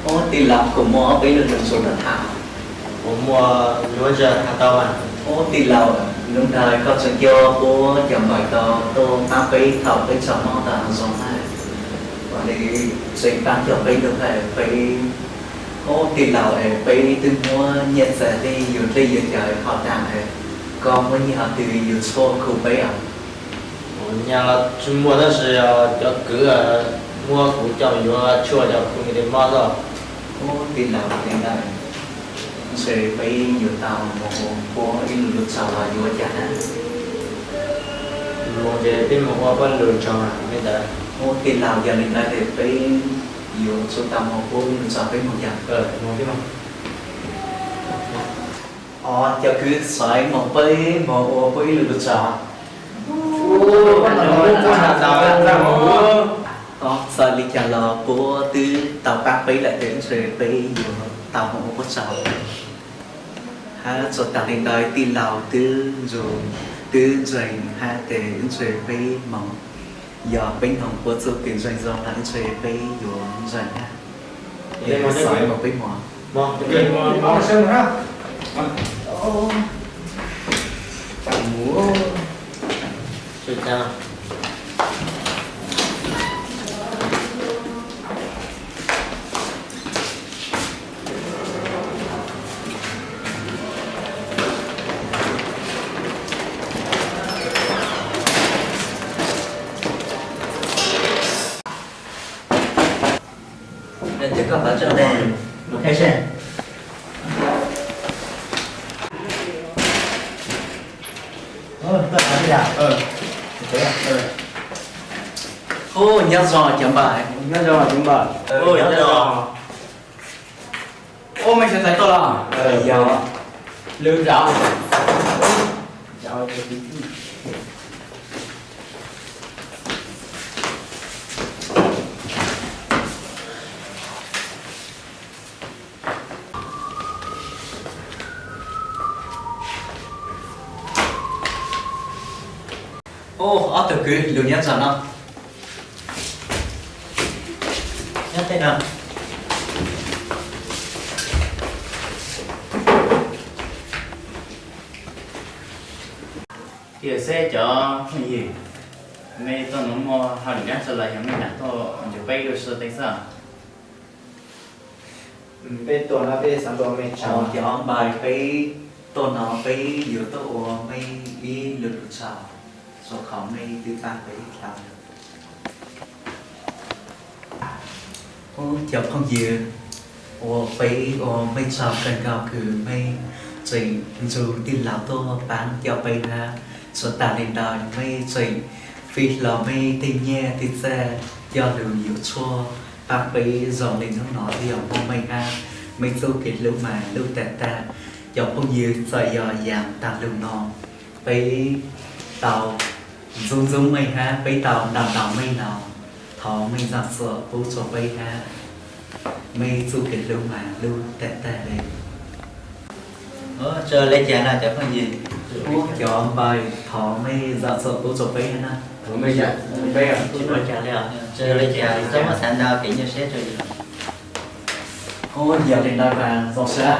Ub, tij laug, kuv muaj ob peb lus lus ntsum los tham. Kuv muaj lus ntsum tham tau mas. Ub, tij laug, lub nrag koj tseem coj puab cov npawg tau tuaj pab peb thaum peb tsaug mob tau zoo na. Ua li tseem pab coj peb lub hais peb. Ub, tij laug es peb twb muab nyiaj txiag li yus dlej yus cawv ho tas es koj muaj nyiaj qhov twg yus tshuaj khu peb os? Kuv nyiaj los tsis muaj tab sis cov kwv muab kuv coj yuav tshuaj coj khu nws tes mob xwb. Ub, tij laug, li ntawd ntshe peb yuav tau mus ua puab ib lub lub tsaug los yuav cas na. Mus ces peb mus ua puab lub tsaug li ntawd. Ub, tij laug, yog li ntawd ces peb yuav tsum tau mus ua puab ib lub tsaug, peb mus yog. Os, cov kwv, xaiv mus peb mus ua puab ib lub lub tsaug. Os, txawm li cas los puab twb tau pab peb lawm ces ntshe peb yuav tau mus ua puab tsaug. Hab txog tas li ntawd tij laug twb ntsum, twb ntseeg hab tes ntshe peb mus, yog peb noog puab txuj kev ntseeg zoo los ntshe peb yuav ntseeg hab. Xaiv mus peb mus. Ces koj pab tso, mus qhib seb. Ub, nyob zoo cov npawg. Nyob zoo cov npawg. Ub, mej sawv daws tuaj los? Yog, lwm zam. Ub, ob tug kwv, lus nyob zoo no. Nyob tej no. Tiam sis cov phooj ywg, mej tuaj no muaj hauj lwm dab tsi los yog mej lam tuaj nrog peb ua si tej xwb? Peb tuaj no peb xav nrog mej tso. Cov npawg, peb tuaj no peb yuav tuaj ua mej ib lus lus tso, rau qhov mej twb pab peb tau. Ub, cov phooj ywg, ua peb ua mej tsaug kawg nkaus kws mej tseem nrug tij laug tuaj paab coj peb hab. Tsuas tas le ntawd mej tseem fij hlo mej tej nyiaj tej txag coj lug yuav tshuaj paab peb zoo le hnub no twb yog muaj mej hab mej txuj kev hlub mas lub tag tag. Cov phooj ywg, txawm yog yaam taag lug no peb tau ntxub ntxub mej hab peb tau ntaus ntaus mej los thov mej zaam txuam pub rua peb hab mej txuj kev hlub mas lub tag tag le. Tsi ua le caag no cov phooj ywg. Ub, cov npawg, thov mej zaam txuam pub rua peb hab na. Tsi ua le caag, tsi ua le caag, txhob muab xav ntau kev nyuaj siab rua yus. Ub, yog le ntawd mas zoo sab.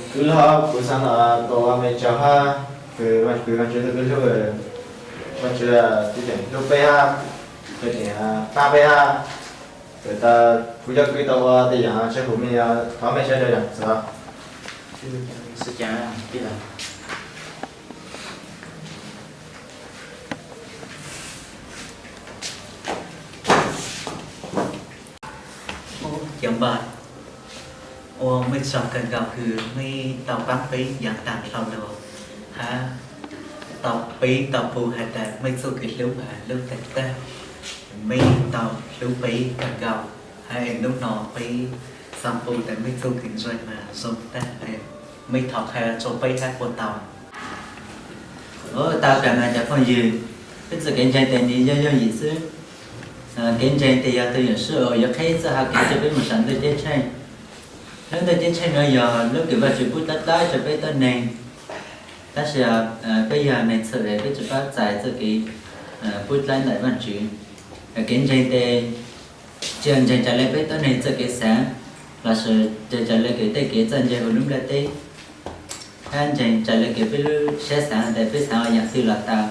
Kwv Lauj, kuv xaav no tau ua mej tsaug hab, kws Vaajtswv tau kws hlub, Vaajtswv tseem hlub peb hab, tseem paab peb hab. Kuv coj kwv tau ua tej yaam tsi hum mej, thov mej sawv daws zaam txuam. Ub, cov npawg, ua mej tsaug kawg nkaus kws mej tau paab peb yaam taag dlhau lug hab tau peb tau pum has tas mej txuj kev hlub mas lub tag tag. Mej tau hlub peb kawg nkaus hab nub no peb xaav pum tas mej txuj kev ntseeg mas zoo tag. Mej thov qha rua peb hab puas tau? Tau kawg mas cov phooj ywg, peb txuj kev ntseeg tes nwg yog yooj yim xwb. Kev ntseeg tes yog tug yuam sij uas yuav qheb txuj hauv kev rua peb mus saum ntuj ceeb tsheej. Lub ntuj ceeb tsheej no yog lub kws Vaajtswv pub dlawb dlawb rua peb tuab neeg. Tab sis peb yog neeg txhum es peb tsi paub txais txuj kev pub dlawb ntawm Vaajtswv. Kev ntseeg tes tsi yog ntseeg raws le peb tuab neeg txuj kev xaav, lossis ntseeg raws le kws tej kev txawj ntse huv lub nplaj teb, hab ntseeg raws le kws peb lub siab xaav tes peb xaav ua yaam twg los tau.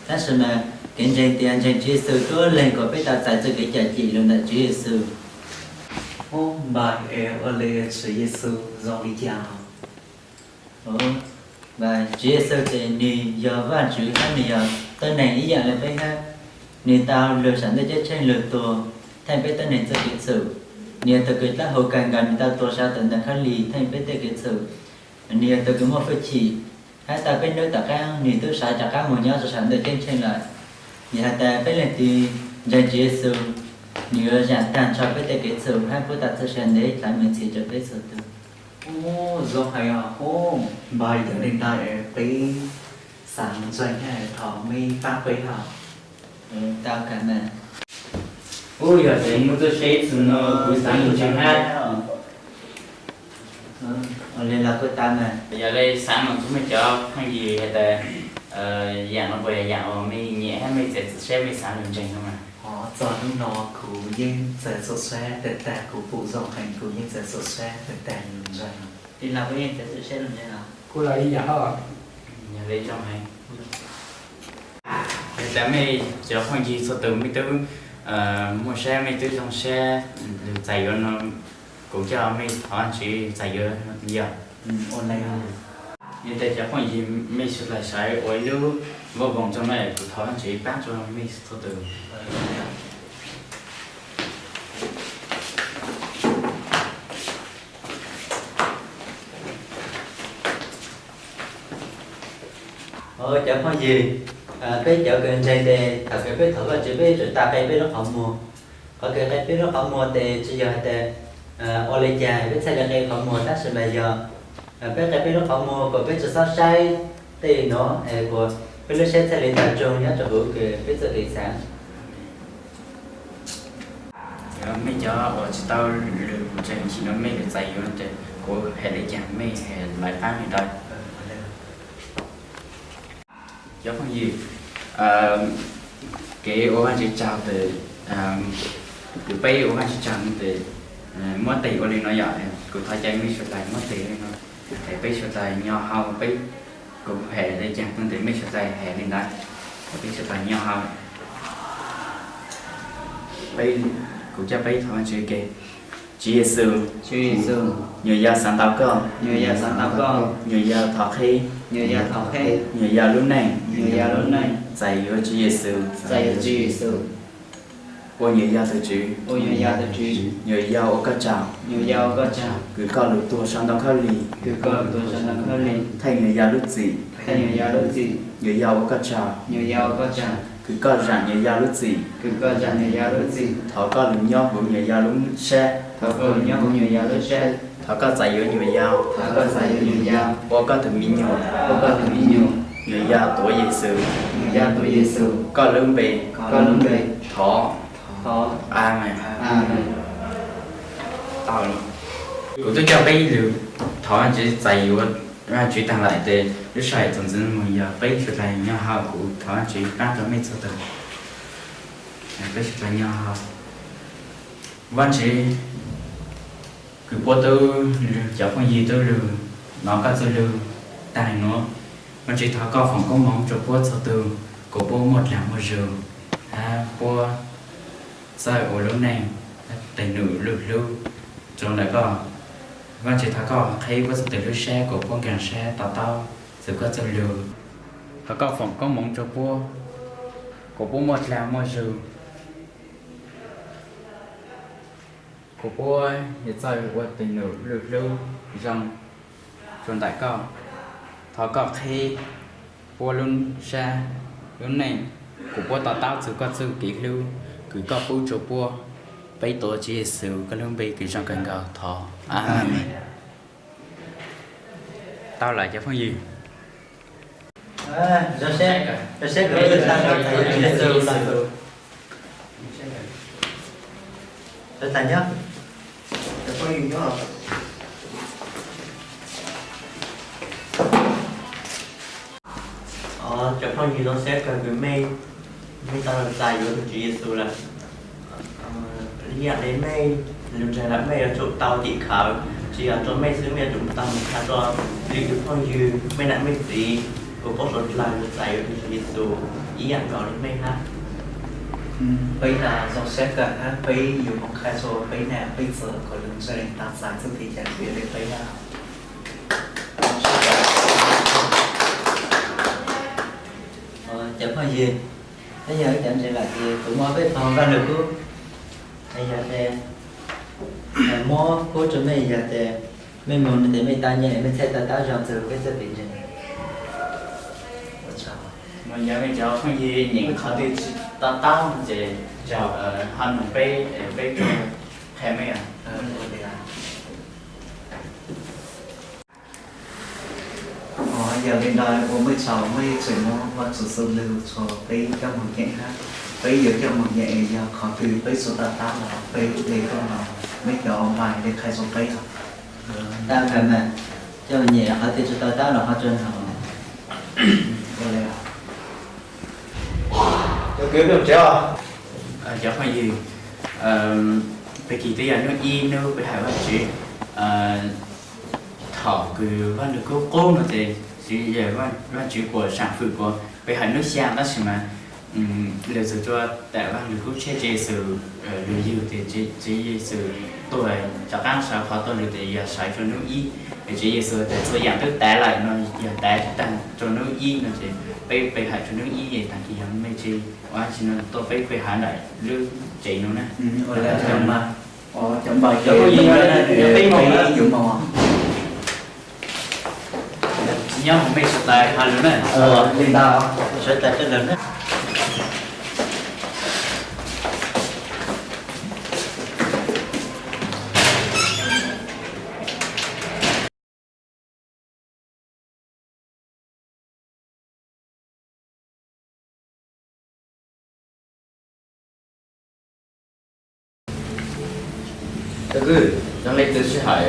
Tab sis mas kev ntseeg tes ntseeg Tswv Yexus dlua leeg kuas peb tau txais txuj kev cawm cim lug ntawm Tswv Yexus. Ub, npawg, es ua le Tswv Yexus zoo li cas? Tswv Yexus tes nwg yog Vaajtswv hab nwg yog tuab neeg ib yaam le peb hab. Nwg tau lug saum ntuj ceeb tsheej lug tuag theej peb tuab neeg txuj kev txhum. Nwg yog tug kws dlawb huv kawg nkaus, nwg tau tuag sab tawm ntawm khaub lig theej peb tej kev txhum. Nwg yog tug kws muaj hwj chim, hab tau peb nub tom qaab nwg tub sawv rov qaab moog nyob rua saum ntuj ceeb tsheej lawm. Vim has tas peb leej twg ntseeg Tswv Yexus, nwg yuav zaam taag nrho peb tej kev txhum hab pub tau txuj sa ntev dlhau mej txhis rua peb txhua tug. Ub, zoo hais os. Ub, npawg, yog le ntawd peb Xaav ntseeg hab thov mej paab peb hab. Tau kawg na. Ub, yog tseem muaj txuj sa ib txwm no kuv xaav ntseeg hab. Ua li los kuj tau na. Yog li xaav noog kuv mej cov phooj ywg has tas yaam no puas yog yaam uas mej nyiam hab mej txiav txim siab mej xaav lug ntseeg no mas? Txog hnub no kuv yeej txiav txim siab tag tag, kuv pum zoo heev kuv yeej txiav txim siab tag tag lug ntseeg. Li los kuj yeej txiav txim siab lug ntseeg os. Kuv los ib yam hab. Yog li zoo heev. Has tas mej cov phooj ywg txhua tug mej twb muaj sab mej twb zoo sab lug txais yuav no, kuv coj mej thov Vajtswv txais yuav yog. Yog tas cov phooj ywg mej suav dlawg sawv ua ib lub vooj voog rua no, kuv thov Vajtswv paab rua mej txhua tug. Cov phooj ywg, peb cov kws ntseeg tes thaum kws peb thov Vajtswv peb tsum tau qe peb lub qhov muag. Qhov kws qe peb lub qhov muag tes tsi yog has tas ua li cas peb txhaj le qe qhov muag, tab sis mas yog peb qe peb lub qhov muag kuas peb tsi xob saib tej nuav es kuas peb lub sab txhaj le tau tsoog nyob rua huv kws peb txuj kev xaav. Mej cov uas tsi tau lug ntseeg sim no mej lug txais yuav tes kuv has le caag mej has lawv paab le ntawd. Cov phooj ywg, kev ua Vajtswv tsaug tes, kws peb ua Vajtswv tsaug tes muab tes ua li no yom, kuv thov caw mej suav dlawg muab tes li no, es peb suav dlawg nyo hau, peb, kuv has le caag tes mej suav dlawg has li ntawd, peb suav dlawg nyo hau. Peb, kuv coj peb thov Vajtswv ke. Tswv Yexus, nyuam yaus xaav ntau koj, nyuam yaus thov qheb, nyuam yaus lub neej, txais yuav Tswv Yexus, ua nyuam yaus tug Tswv, nyuam yaus ua koj tsaug, kws koj lug tuag sau ntoo khaub lig, thaij nyuam yaus lub txim, nyuam yaus ua koj tsaug, kws koj zaam nyuam yaus lub txim, thov koj lug nyob huv nyuam yaus lub sab, thov koj txais yuav nyuam yaus ua koj tug me nyuam, nyuam yaus tuav Yexus, koj lub npe, thov. Amees. Kuv twb coj peb lug thov Vajtswv txais yuav Vajtswv taag lawm tes lub sij hawm txuas ntxiv moog yog peb suav dlawg nyo hau, kuv thov Vajtswv paab rua mej txhua tug. Peb suav dlawg nyo hau. Vajtswv, kws puab tub, cov phooj ywg tub lug nov koj txuj lug taag nuav, Vajtswv thov koj foom koob moov rua puab txhua tug, kuas puab muaj dlaag muaj zug, hab puab txawj ua lub neej, tes num lug hlub rua ntawm koj. Vajtswv thov koj qheb puab txhua tug lub sab kuas puab nkaag sab to taub txug koj txuj lug. Thov koj foom koob moov rua puab, kuas puab muaj dlaag muaj zug, kuas puab yuav txawj ua tes num lug hlub zoo rua ntawm koj. Thov koj qheb puab lub sab lub neej, kuas puab to taub txug koj txuj kev hlub kws koj pub rua puab. Peb tuav Tswv Yexus koj lub npe kws zoo kawg nkaus thov. Amees. Tau lawm cov phooj ywg. Cov phooj ywg, zoo siab kawg kws mej, mej tau lug txais yuav tug Tswv Yexus lawm. Ib yaam le mej lug ntseeg lawm mej yuav tsum tau tim khawv, tsi yog rua mej xwb, mej yuav tsum tau moog qha rua lwm tug phooj ywg, mej nam mej txiv, kuas puab suav dlawg lug txais yuav tug Tswv Yexus ib yaam nkaus le mej hab. Peb zoo siab kawg hab peb yuav moog qha rua peb nam peb txiv kuas lug ntseeg tau txais txuj kev cai le peb hab. Cov phooj ywg, peb yog ib cov ntseeg lawm ces kuv muab peb phoo Vaaj Lug Kub, yog tes muab pub rua mej, yog tes mej moog tes mej tau nyeem mej txhaj to taub zoo txug peb txuj kev ntseeg. Yog mej cov phooj ywg nyeem qhov twg tsi to taub ces ho noog peb, peb qha mej os. Yog li ntawd ua muaj tsaug, muaj ib tseem muab Vaj Tswv xub lwg txhua peb coj mus nyeem hab. Peb yuav coj mus nyeem es yog qhov twg peb tsis to taub los peb le tuaj no, muaj cov npais le qhia rau peb os. Tau kawg mas, coj mus nyeem qhov twg tsis to taub los ho tso ntawm. Ua li os. Cov kwv tij tsev os, cov phooj ywg, peb kis twb yog hnub ib hnub peb hawm Vaj Tswv. Thaum kws Vaj Lwg Kub qub no ces Vaj Tswv kuas saam fwm kuas peb hawm hnub xya, tab sis mas lwm txug rua tam Vaj Lwg Kub tshiab Tswv Yexus lug yug ces Tswv Yexus tuag, rov qaab sawv qhov tuaj lug ces yog sawv rua hnub ib. Es Tswv Yexus tas txhua yaam twb tav lawm no, yog tav taag rua hnub ib no ces peb pe hawm rua hnub ib es taag kis yog mej tsi ua dlaab tsi no tuaj peb pe hawm ntawm lub tsev no na. Nyob mus mej sawv daws has lug na. Sawv daws lug na. Cov kwv, zoo le txug sij hawm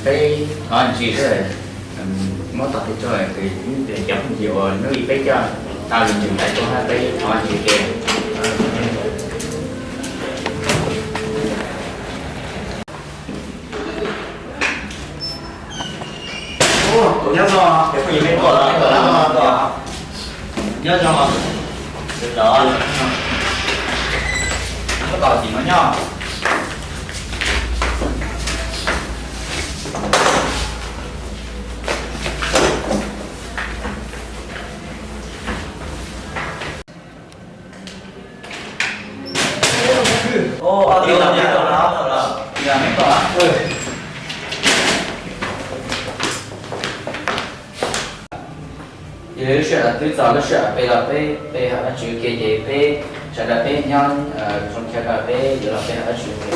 peb thov ntsis, muab tog peb tug, cov phooj ywg uas hnub ib peb coj tau lug ntseeg tais tuaj hab peb thov ntsis ke. Nyob zoo, nyob zoo, koj tos tim no nyob. Yog lub sij hawm twb txog lub sij hawm pe los peb pe hawm Vajtswv ke ces peb sawv daws peb nyob zoo chaw kawg peb yuav los pe hawm Vajtswv ke.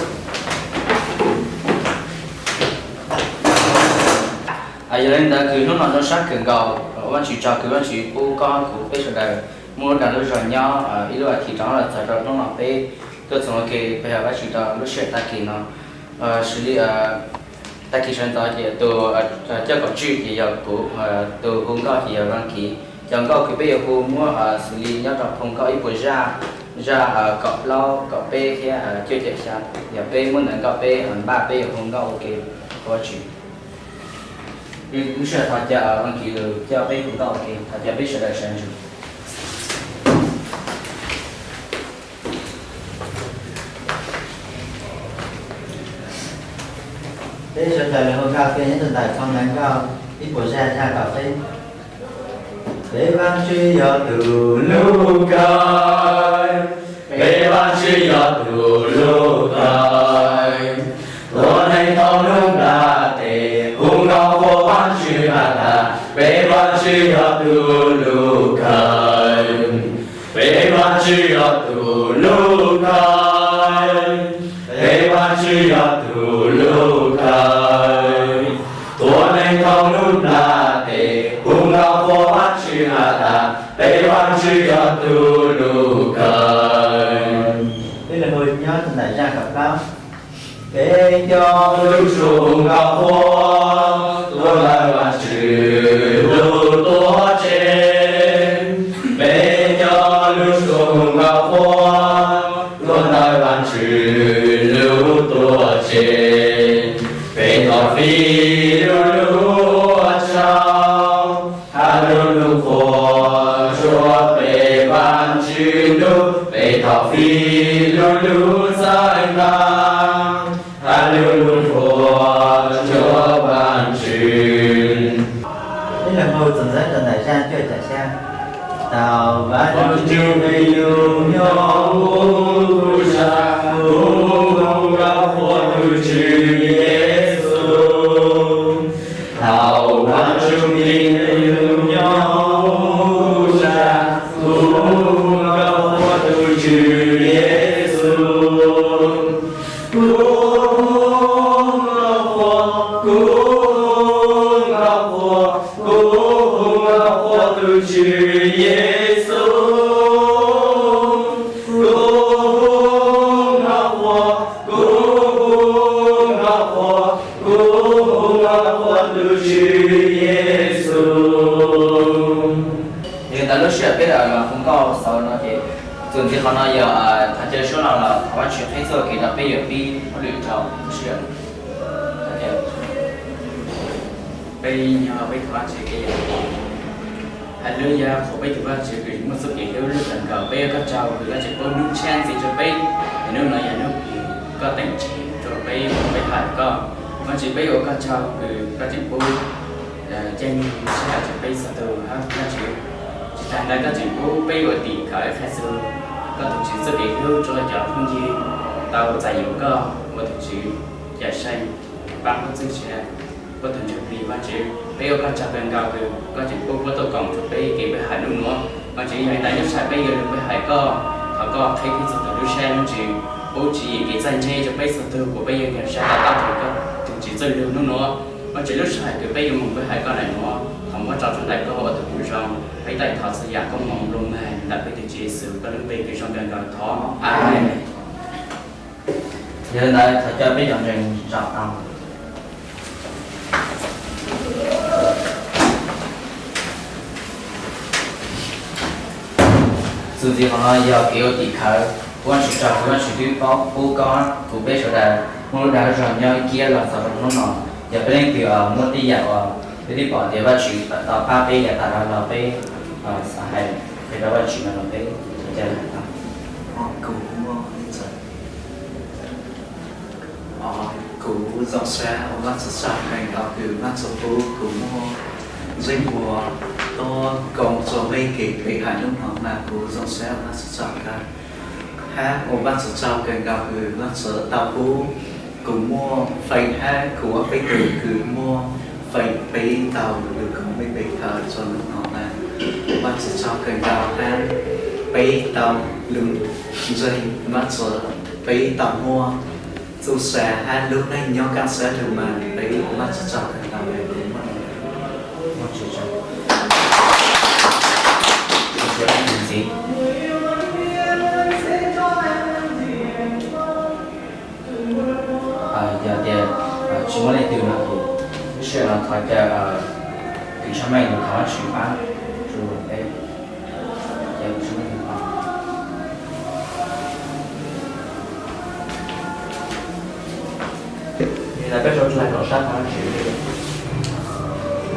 Yog li ntawd kws hnub no zoo sab kawg nkaus, ua Vajtswv tsaug kws Vajtswv pub koj kuv peb sawv daws muaj lub dag lub zog nyob ib lub as thiv rov los txog rau hnub no peb tuaj txog ua ke pe hawm Vajtswv rau lub sij hawm tag kis no. Xws li tag kis sawv ntxov ces tus coj kom tswj ces yog kuv, tus hu nkauj ces yog Vaj Kiv. Cov nkauj kws peb yuav hu muab xws li nyob rau phoo nkauj ib puas zaj, zaj kaum plaub, kaum peb thiab cuaj caum xya. Yog peb muab ntawv nkauj peb npaj peb yuav hu nkauj ua ke rau Vajtswv. Lub sij hawm thov caw Vaj Kiv lug coj peb hu nkauj ua ke, thov caw peb sawv daws sawv ntsug. Peb sawv daws lug hu nkauj ke nyob rau ntawm phoo ntawv nkauj ib puas zaj, zaj kaum peb. Peb Vajtswv yog tus lub kawg, peb Vajtswv yog tus lub kawg. Tuab neeg thaum lub nplaj teb hu nkauj qhuas Vajtswv has tas, peb Vajtswv yog tus lub kawg. Peb Vajtswv yog tus lub kawg, peb Vajtswv yog tus lub kawg. Tuab neeg thaum lub nplaj teb hu nkauj qhuas Vajtswv has tas, peb Vajtswv yog tus lub kawg. Peb lug hu nyob rau ntawm zaj kaum plaub. Peb coj lub suab hu nkauj qhuas tuaj ntawm Vajtswv lub tuam tsev. Peb coj lub suab hu nkauj qhuas tuaj ntawm Vajtswv lub tuam tsev. Peb thov fij lub lub ua tsaug, hab lub lub qhuas rua peb Vajtswv ntuj. Peb thov fij lub lub txhais nqaa, hab lub lub qhuas rua Vajtswv. Peb lug hu txuas ntxiv rau ntawm zaj cuaj caum xya. Thaum Vajtswv ntuj nyob huv tug zag, hu nkauj qhuas tug Tswv Yexus. Thaum Vajtswv ntuj nyob huv tug zag, hu nkauj qhuas tug Tswv Yexus. Hu nkauj qhuas, hu nkauj qhuas, hu nkauj Tus Tswv Yexus. Yog li ntawd lub sij hawm peb los hu nkauj xaus no ces txuas ntxiv qhov no yog thov caw suab no los thov Vajtswv qhib txoj kev rau peb yuav pib hauj lwm rau lub sij hawm. Peb nyob peb thov Vajtswv kev, hais lub yam qhuas peb tus Vajtswv kws muaj txoj kev hlub lub kawg nkaus, peb ua koj tsaug kws koj tseem pub hnub tshiab ntxiv rau peb, es hnub no yog hnub kws koj teem tseg rau peb, peb hais koj. Vajtswv, peb ua koj tsaug kws koj tseem pub caij nyoog sij hawm rau peb txhua tus hab Vajtswv. Tsis tas ntawd koj tseem pub peb ua tim khawv qha txog koj tus Tswv txoj kev hlub rau cov phooj ywg tau txais yuav koj ua tus Tswv cawm seej, pab koj txuj sia, koj tus ntsuj plig Vajtswv. Peb ua koj tsaug kawg nkaus kws koj tseem pub puab tuaj koom rau peb kev peb hais hnub nuav. Vajtswv, yog li ntawd lub sij hawm peb yuav lug peb hais koj, thov koj qhib peb txhua tus lub siab lub ntsws, pub tswv yim kev txawj ntse rau peb txhua tug kuas peb yuav nkag sab tau taub rau koj tus Tswv txuj lug hnub nuav. Vajtswv, lub sij hawm kws peb yuav moog peb hais koj lawm nuav, thov muab tso rau ntawm koj ua tus kws zoo, peb taij thov txhua yam koob hmoov lug mag ntawm peb tus Tswv Yexus koj lub npe kws zoo kawg nkaus thov, Amees. Yog li ntawd thov caw peb cov ntseeg tsom tau. Txuas ntxiv qhov no yog kev ua tim khawv, ua Vajtswv tsaug kws Vajtswv twb paub pub koj kuv peb sawv daws muaj lub dag lub zog nyob ib kiab los txog rau hnub no. Yog peb leej twg muaj tej yam uas peb twb pom tias Vajtswv tau pab peb yav tas los peb xav hais qhia rau Vajtswv no los peb ca. Kuv muaj, kuv zoo siab ua Vajtswv tsaug kawg nkaus kws Vajtswv pub kuv muaj ntsej muag tuaj koom rua mej kev peb hais hnub no mas kuv zoo siab ua Vajtswv tsaug kawg. Hab ua Vajtswv tsaug kawg nkaus kws Vajtswv tau pub kuv muaj feem hab kuv ob peb tug kws muaj feem peb tau lug koom mej peb kawm rua hnub no mas ua Vajtswv tsaug kawg nkaus hab peb tau lug ntseeg Vajtswv, peb tau muaj txuj sa hab lub neej nyob kaj siab lug mas peb ua Vajtswv tsaug kawg nkaus. Yog tias tsis muaj leej twg no ces lub sij hawm no thov caw kws tshaj meej lug thov Vajtswv pab rua peb. Yog li ntawd peb rov dlaag los sab thov Vajtswv.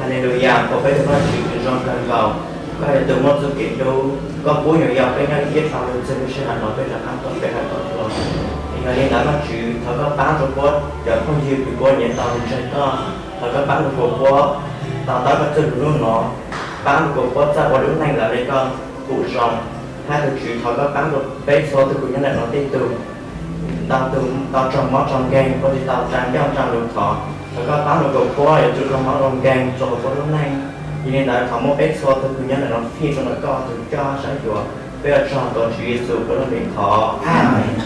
Haleluyas, thov peb tus Vajtswv kws zoo kawg nkaus, koj yog tus muaj txuj kev hlub, koj pub nyuam yaus peb nyob ib txhia lug txug lub sij hawm no peb rov qab tuaj peb hais koj dlua. Yog li ntawd Vajtswv, thov koj pab rua puab cov phooj ywg kws puab nyiam tau ntseeg koj, thov koj pab rua puab to taub koj txuj lug hnub no, pab rua puab txawj ua lub neej lawm le koj pum zoo. Hab tus Tswv, thov koj pab rua peb txhua tug kws nyob ntawm no tej tug tau tau raug mob raug nkeeg, puab tsis tau tsaa ncauj tsaa lug thov, thov koj pab rua puab yuav tsum raug mob raug nkeeg rua puab lub neej. Yog li ntawd thov muab peb txhua tug kws nyob ntawm no fij rua ntawm koj tug coj sab xyuas. Peb ua tsaug tuav Tswv Yexus koj lub npe thov, Amees.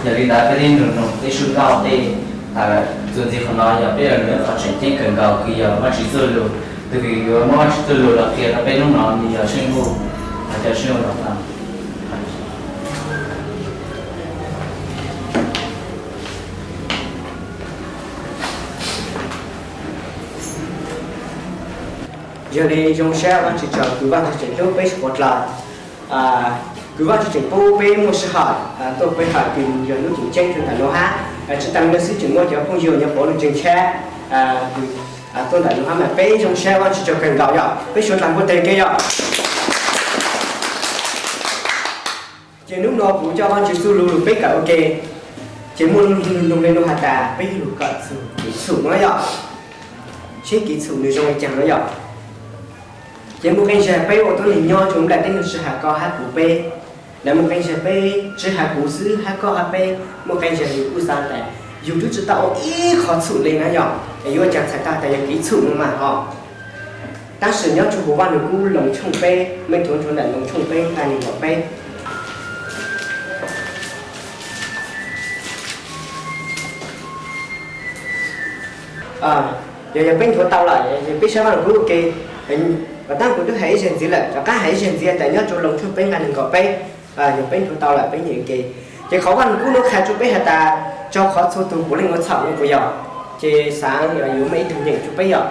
Yog li ntawd peb nug nug peb sub nrauj tej, txuas ntxiv qhov no yog peb nug qhov tseem ceeb kawg nkaus kws yog Vajtswv txuj lug. Tug kws yuav muab Vajtswv txuj lug los qhia rau peb hnub no nws yog Seej Huj, thov caw Seej Huj los tau. Yog li zoo sab Vajtswv tsaug kws Vajtswv tseem hlub peb suav dlawg, kws Vajtswv tseem pub peb muaj sij hawm tuaj peb hawm kws yog lub tseem ceeb rua ntawm nuav hab. Tsis tas le nuav xwb tseem muaj cov phooj ywg nyob pauv lub tseem ceeb tuaj ntawm nuav hab mas peb zoo sab Vajtswv tsaug kawg nkaus yom, peb suav dlawg npuaj teg ke yom. Ces hnub no kuv coj Vajtswv txuj lug lug peb kawm ua ke, ces muaj lug lug le nuav has tas peb yuav lug kawm txug kev txhum nuav yom. Seb kev txhum nws zoo le caag nuav yom. Ces muaj qee zaug peb ua tuab neeg nyob rua nplaj teb nuav tsi has koj hab kuv peb, lawv muaj qee zaug peb tsi has kuv xwb hab koj hab peb, muaj qee zaug yus kuj xav tas yus twb tsi tau ua ib qho txhum le na yom, es yuav ua caag txhais tau tas yog kev txhum nuav mas hos. Tab sis nyob rua huv Vaj Lug Kub Loos tshooj peb, mej tuav nrug ntawm Loos tshooj peb nqai neeg nkaum peb. Yog, yog peb nthuav tau lawm, peb saib Vaj Lug Kub ua ke. Puas tab kuv twb hais ib zaug ntxiv lawm, rov qab hais ib zaug ntxiv tas nyob rua Loos tshooj peb nqai neeg nkaum peb. Yog peb nthuav tau lawm peb nyeem ua ke. Ces qhov Vaj Lug Kub nuav qha rua peb has tas, rau qhov txhua tug puav leej ua txhaum no puas yog? Ces xaav yuav muaj ib tug nyeem rua peb yog.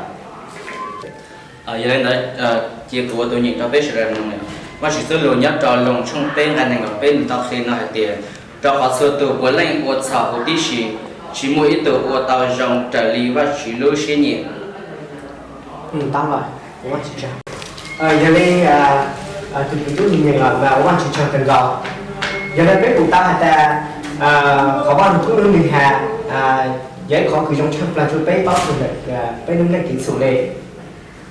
Yog le ntawd, cia kuv ua tus nyeem rau peb sawv daws mloog. Vajtswv txuj lug nyob rau Loos tshooj peb nqai neeg nkaus peb nws tau qhia no hais tias, rau qhov txhua tug puav leej ua txhaum huv tib si, tsis muaj ib tug ua tau zoo raws li Vajtswv lub siab nyiam. Yog le, tug kws tub nyeem los mas ua Vajtswv tsaug kawg nkaus. Yog le peb pum tau has tas, qhov Vaj Lug Kub nuav nwg has, yog ib qhov kws zoo tshaaj plawg rua peb paub txug peb lub neej kev txhum le.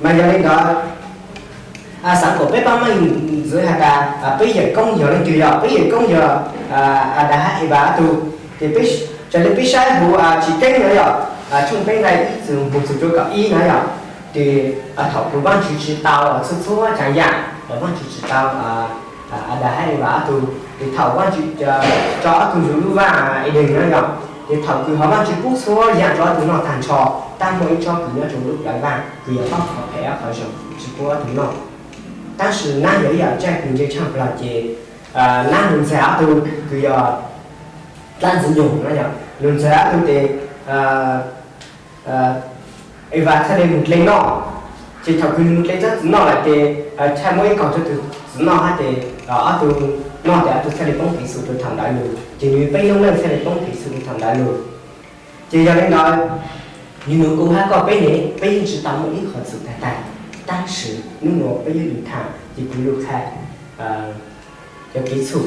Mas yog le ntawd, xaav kom peb paub meej ntxiv has tas, peb yawm koob yog leej twg? Yog peb yawm koob yog Adas hab Evas ob tug. Ces raws le peb saib huv Tsis Keeb no yog, tshooj peb nqai ib txug moog txug rua kaum ib no yog, ces thaum kws Vajtswv tsi tau txhua txhua tsav yaam, Vajtswv tsi tau Adas hab Evas ob tug, ces thaum Vajtswv tso ob tug zuj lub vaaj Edees no yog, ces thaum kws ho Vajtswv pub txhua yaam rua ob tug noj taag nrho, tab muaj ib tsob kws nyob rua lub plawv vaaj kws yog paub qhov phem qhov zoo tsi pub ob tug noj. Tab sis nab yog ib yaam tsaaj kws ntse tshaaj plawg ces nab lug ntxag ob tug kws yog dlaab ntxwv nyoog no yog, lug ntxag ob tug ces Evas txhaj le moog dle noj. Ces thaum kws nwg moog dle tsob txiv noj lawm ces txhaj muab ib kaug rua tug txiv noj hab ces ob tug noj ces ob tug txhaj le poob kev txhum rua thaum ntawd lug, ces nwg peb lub neej txhaj le poob kev txhum rua thaum ntawd lug. Ces yog le ntawd, nwg nug kuv hab koj peb ne, peb yeej tsi tau muaj ib qhov txhum tag tag, tab sis nub nua peb yuav lug tham ces kuv lug qha cov kev txhum.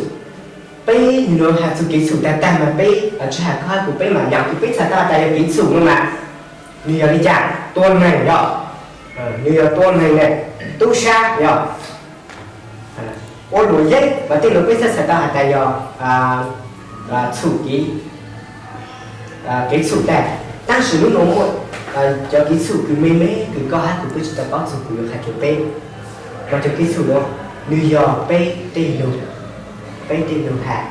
Peb nwg nua has txug kev txhum tag tag mas peb tsi has koj hab kuv, peb mas yaam kws peb txhais tau tas yog kev txhum no mas nwg yog le caag? Tua neeg yog, nwg yog tua neeg ne, tub sab yog, ua luam yeeb mas tej nuav peb txhaj txhais tau has tas yog txhum kev, kev txhum tag. Tab sis nub nua muaj cov kev txhum kws me me kws koj hab kuv peb tsi tau paub txug, kuv yuav qha rua peb. Mas cov kev txhum nuav nwg yog peb tej lug, peb tej lug has,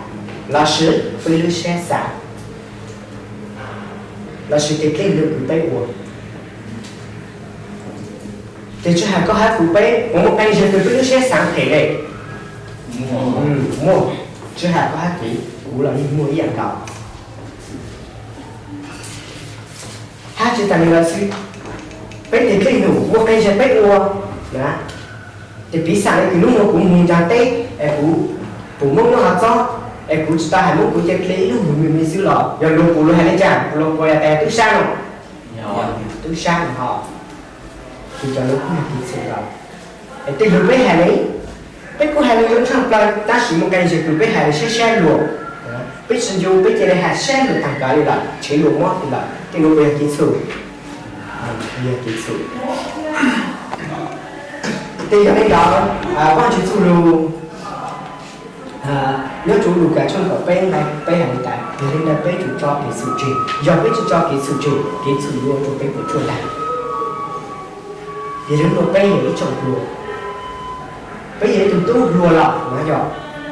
lossis peb lub sab xaav, lossis tej dleej lug kws peb ua. Ces tsi has koj hab kuv, peb puas muaj qee zaug kws peb lub sab xaav phem le? Muaj. Tsi has koj hab kuv, kuv los yeej muaj ib yaam nkaus. Hab tsi tas li ntawd xwb, peb tej dleej lug muaj qee zaug peb ua na. Ces piv xam le kws nub nua kuv moog nraag teb es kuv pum Moob lub hov txob, es kuv tsi tau has Moob, kuv ca dle ib lub lug me me xwb los yog luag pum luag has le caag? Pum luag pum has tas tub sab no, tub sab no ho. Ces cov nuav kuj yog kev txhum lawm. Es tej lug peb has le, peb kuj has le yuav ntshaaj plawg, tab sis muaj qee zaug kws peb has le sab sab luag, peb tsi ncu, peb ca le has sab luag taag kawg le lawm, tshev luag mob le lawm, tej nuav puas yog kev txhum? Yog kev txhum. Ces yog le ntawd, Vaajtswv txuj lug nyob rua Lukas tshooj kaum peb nqai peb has le tas, yog le ntawd peb tsum tso kev txhum tseg. Yog peb tsi tso kev txhum tseg, kev txhum yuav ua rua peb puas tsuaj tag. Yog le ntawd peb yog ib tsoom hluas, peb yog ib tug tub hluas lawm na yog,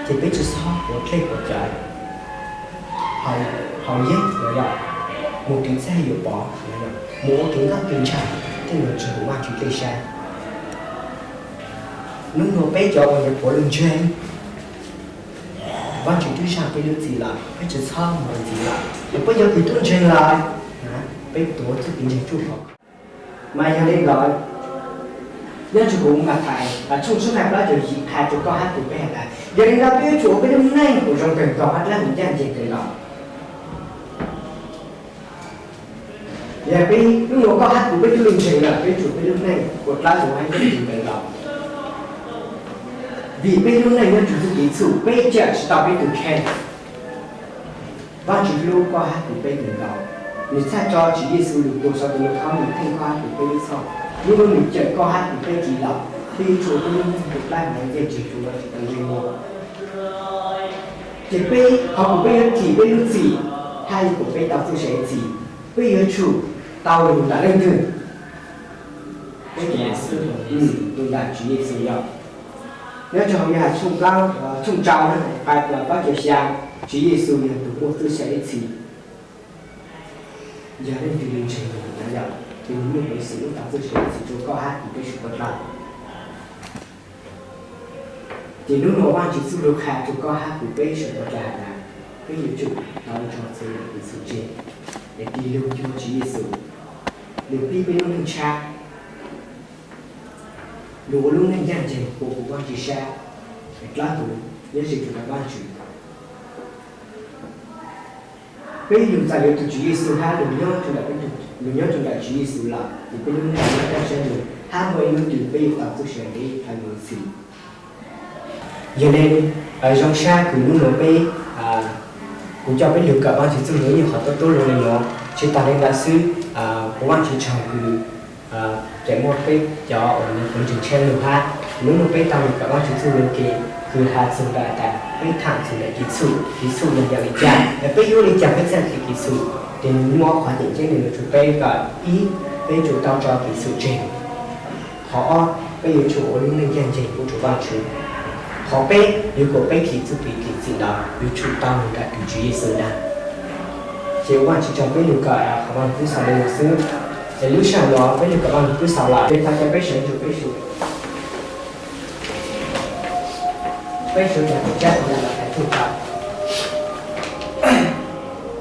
ces peb tsi txhob quav dlej quav cawv haus yeeb no yog, mus kev txhaj yuam pov no yog, mus ua kev nkauj kev ntshaw, tej nuav tsi huv Vaajtswv dlej sab. Nub nua peb cov uas nyuam qhuav lug ntseeg, Vaajtswv twb zaj peb lub txim lawm, peb tsi txhob mus ntxiv lawm. Yog peb yog kws tub ntseeg lawm, peb tuav txuj kev ntseeg tsuj khov kho. Mas yog le ntawd, nyob rua huv Mathais tshooj tsib nqai plaub caug yim qha rua koj hab kuv peb has tas, yog le ntawd peb yuav tsum ua peb lub neej kom zoo kawg nkaus hab dlaab huv ncaj ncees kawg nkaus. Yog peb nub nua koj hab kuv peb twb lug ntseeg lawm, peb tsum ua peb lub neej kom dlaab huv hab ncaj ncees kawg nkaus. Vim peb lub neej nyob rua txuj kev txhum, peb cawm tsi tau peb tug kheej. Vaajtswv hlub koj hab kuv peb kawg nkaus, nwg txhaj tso Tswv Yexus lug tuag sau rua ntu khaub, nwg theej koj hab kuv peb lub txhoj. Nub nua nwg cawm koj hab kuv peb kis lawm, peb yuav tsum ua peb lub neej kom dlaab huv ncaj ncees rua Vaajtswv tau ntseeg nua. Ces peb, qhov kuas peb yuav thim peb lub txim, hab kuas peb tau txuj sa hwj txim, peb yuav tsum tau lug ntawm leej twg? Peb lug ntawm Tswv Yexus yog. Nyob rua hauv Yauhas tshooj rau, nqai plaub caug xya, Tswv Yexus yog tug muaj txuj sa hwj txim, yog leej twg lug ntseeg nwg na yog, ces nwg muaj peev xwm muab tau txuj sa hwj txim rua koj hab kuv peb sawv dlawg. Ces hnub no Vajtswv txuj lug qha rua koj hab kuv peb sawv daws has tas, peb yuav tsum tau tso txhua yam kev txhum tseg, es tig lug cuag Tswv Yexus. Nwg pib peb lub neej tshab, lug ua lub neej ncaj nceeg puag huv Vajtswv sab, dlaab huv nyob ze rua Vajtswv. Peb lug txais yuav tug Tswv Yexus hab lug nyob rua ntawm peb tug, lug nyob rua ntawm Tswv Yexus lawm, ces peb lub neej yuav muaj sab lug hab muaj ib lub twg peb yuav tau txuj sa kev thaiv mus txhim. Yog le, zoo sab kws hnub nuav peb, kuv coj peb lug kawm Vajtswv txuj lug ib nyuag qhov tuab tuab lug le nuav, tsi taag le ntawd xwb, kuv Vajtswv tsaug kws tseem muaj peb cov uas nyob hauv ntseeg tshab lug hab. Hnub nuav peb tau lug kawm Vajtswv txuj lug ke, kws has txug ntawm tas peb thaam txug ntawm kev txhum, kev txhum yog yam le caag, peb yuav ua le caag peb txhaj kev txhum. Ces nwg muaj qhov tseem ceeb le nuav rua peb kom ib, peb yuav tsum tau tso kev txhum tseg. Qhov ob, peb yuav tsum ua lub neej ncaj nceeg kuj rua Vajtswv. Qhov peb, yuav kom peb kev txuj kev txhim ntawd yuav tsum tau lug ntawm tug Tswv Yexus nab. Ces ua Vajtswv tsaug peb lug kawm qhov Vajtswv txuj le nuav xwb. Es lub sij hawm nuav peb lug kawm Vajtswv txuj lawm, le thov caw peb sawv ntsug peb su, peb sawv daws txhaj tau los hais txuj tau.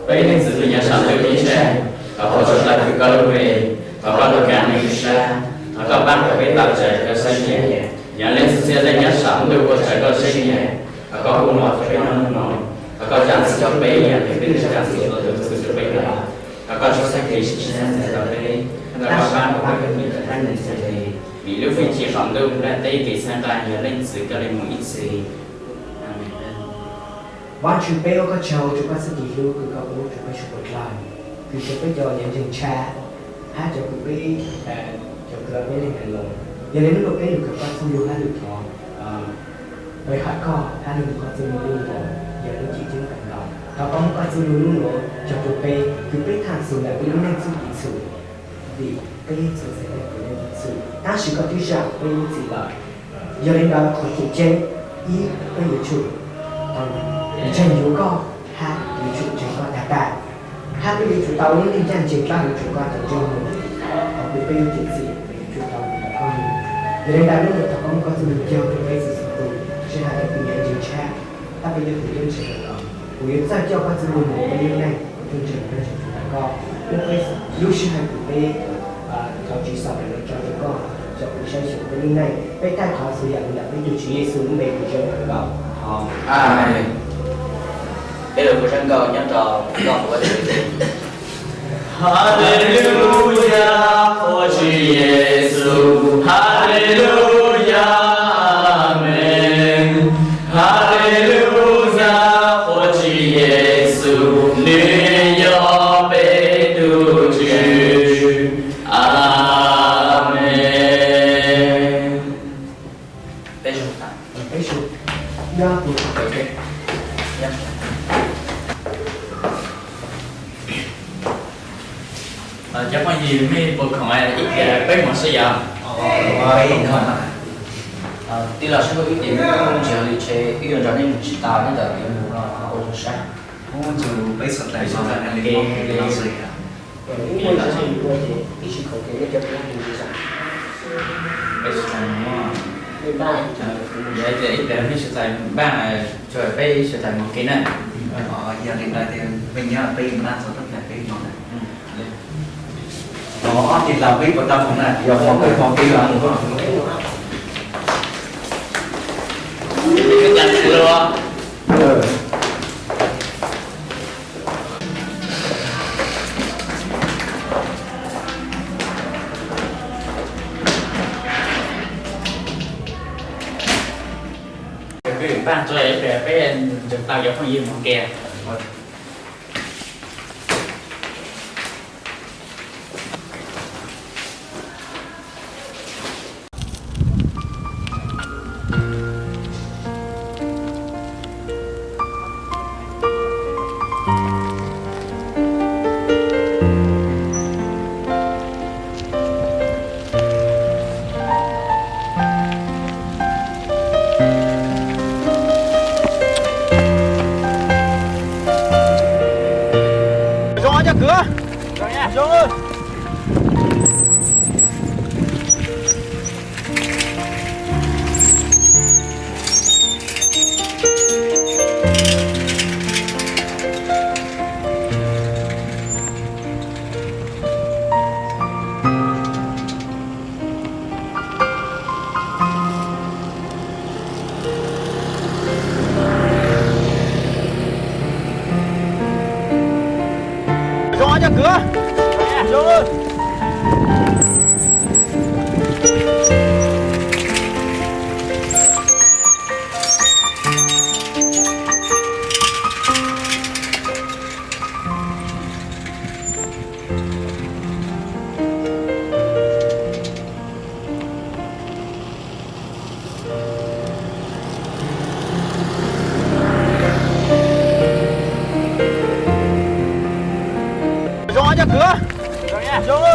Peb Leej Txiv tus nyob saum ntuj ceeb tsheej, thov koj tso dlawg kws koj lub npe, thov koj lug kaav neeg sab, thov koj paab kom peb tau tsaam koj saib xyuas, yog leej txhia txhia leej nyob saum ntuj ua tsaam koj saib xyuas, thov koj hu los rua peb nub nuav, thov koj zam txim rua peb yam le peb txhua txim rua tus txhum rua peb lawm, thov koj tso txhaj kev sib sab ntxaiv rua peb, thov koj paab kom peb nyob rua dlaab neeg xwb, vim lub hwj chim qaum ntuj nplajteb kev txhawb nqaa yog Leej Txiv koj le moog ib txhis. Amees. Vajtswv, peb ua koj tsaug rua koj txuj kev hlub kws koj pub rua peb suav dlawg, kws tso peb cov nyob ntseeg tshab, hab cov kws peb, cov kws peb leeg hais lus. Yog le nub nuav peb lug kawm koj txuj lug hab lug thov peb has koj hab lug koj txuj lug nub nuav yog lub cim ceeb kawg nkaus. Thov koj muab koj txuj lug nub nuav tso rua peb kws peb thaam txug ntawm peb lub neej txuj kev txhum, vim peb txhua txhia leej puav leej txhum, tab sis koj twb zam peb lub txim lawm. Yog le ntawd qhov tseem ceeb, ib, peb yuav tsum tau ntseeg yuav koj hab yuav tsum ntseeg koj tag tag, hab peb yuav tsum tau lub neej ncaj nceeg dlaab huv rua koj cov ntsej muag, qhov kws peb yuav txiav txim peb yuav tsum tau ntawm koj lug. Yog le ntawd nub nuav thov koj muab koj txuj lug cog rua peb txhua txhua tus, sib hais cov kws nyob ntseeg tshab, hab peb cov kws nyob ntseeg los, kuv yuav txawj coj koj txuj lug moog peb lub neej, kuv txuj ntseeg peb tseem tsum tau koj. Muab peb lub sij hawm kws peb thov Tswv Xaus Laj Laj tso rua koj, tso koj saib xyuas peb lub neej. Peb thaij thov txhua yam lug ntawm peb tug Tswv Yexus lub npe kws zoo kawg nkaus. Amees. Peb lug ua zaj nkauj nyob rau nkauj ua Vajtswv. Haleluyas, qhuas Tswv Yexus, haleluyas, amees. Haleluyas, qhuas Tswv Yexus, nwg yog peb tug Tswv. Amees. Peb zoo tas, peb zoo. Nyob tus txug pem peb. Cov phooj ywg mej puas khoom ib tiam peb moog sib yaum? Tij laug Sab Nkauj ib tiam mej tsis yog li ntshe wb yuav nrog nej moog sib tau nyob ntawm kev moog ua zoo sab. Ib tug peb xav tas ua ke, ib tug peb xav tas ua ke, ib tug peb xav tas ua ke. Peb xav tas ua, yog ib tiam mej xav tas npaaj, tsuas peb xav tas ua ke na. Yog li ntawd peb nyob peb npaaj txog tag peb moog na. Ob tij laug peb puas tau moog na, yog moog peb moog peb los moog. Peb npaaj tso peb ntseeg tau cov phooj ywg moog ke. Zoo cov kwv, zoo. Cov kwv, zoo. Zoo cov kwv, zoo.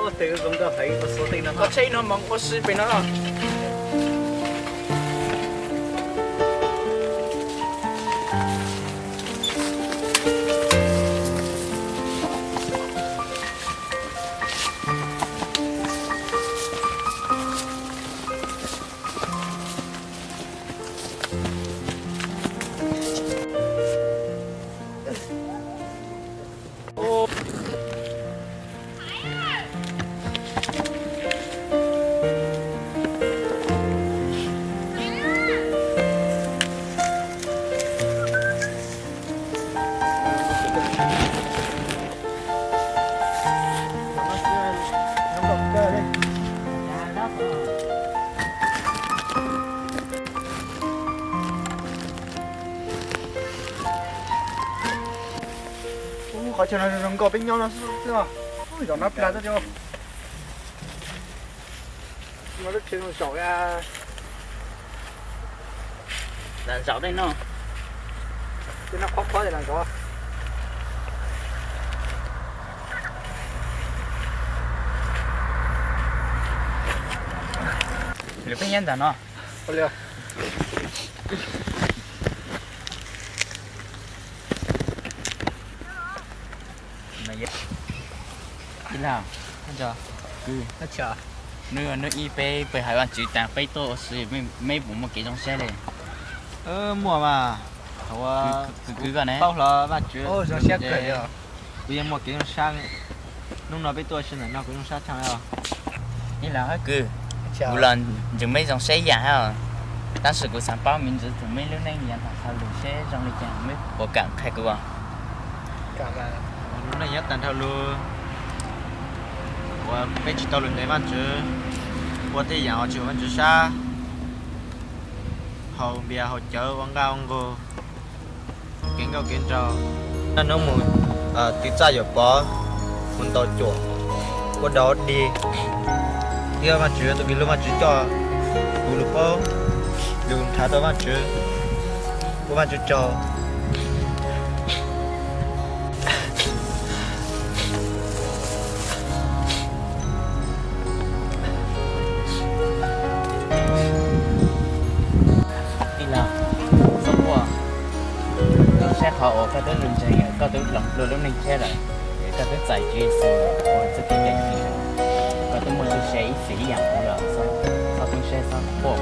Ua teb zoo nkauj heev, ua xov tej no, koj tsheb ib no mas ua si pem no. Ub, qhov chaw no zoo nkauj peb nyob no xwb os. Ub, zaum no plag tag li. No lub tsev zaum, zaum dej no. Tej no qhuav qhuav li no. Lawv peb nyob ntawm no. Ib laj, hnub ib peb pais hais Vaj Tswv tas peb tuaj ua si, meb puas muaj kev zoo saib li? Muaj mas, kwv koj ne, paub hlo Vaj Tswv zoo siab kawg. Kuv yeej muaj kev zoo sab. Hnub no peb tuaj ua si ntawm no kuv zoo sab tshaj os. Ib laj hab kwv, kuv los ntsib meb zoo saib ib yam hab. Tab sis kuv xav paub me ntsis txog meb lub neej yav tag dhau los seb zoo li cas, meb puas kam qhia kuv? Lub neej yav tag dhau los uas peb tsis tau lug ntes Vaj Tswv, ua tej yam uas tsis haum Vaj Tswv sab, haus npias haus cawv, ua nqaj ua nqug, kev nkauj kev nraug. Naj nub mus, tiv txaj yuam pov, mus ntaus cuam, ua dog dig, thiab Vaj Tswv tus kws hlub Vaj Tswv coj kuv lug paub, lug nrhav tau Vaj Tswv, ua Vaj Tswv tsaug. Ib laj, txhob quaj, saib qhov uas koj twb lug ntseeg, koj twb hloov dua lub neej tshiab lawm, es koj twb txais Tswv Yexus ua txuj kev cai tswv yim lawm, koj twb muaj txuj sa ib txhis ib yam kuv lawm, txhob poob siab txhob quaj.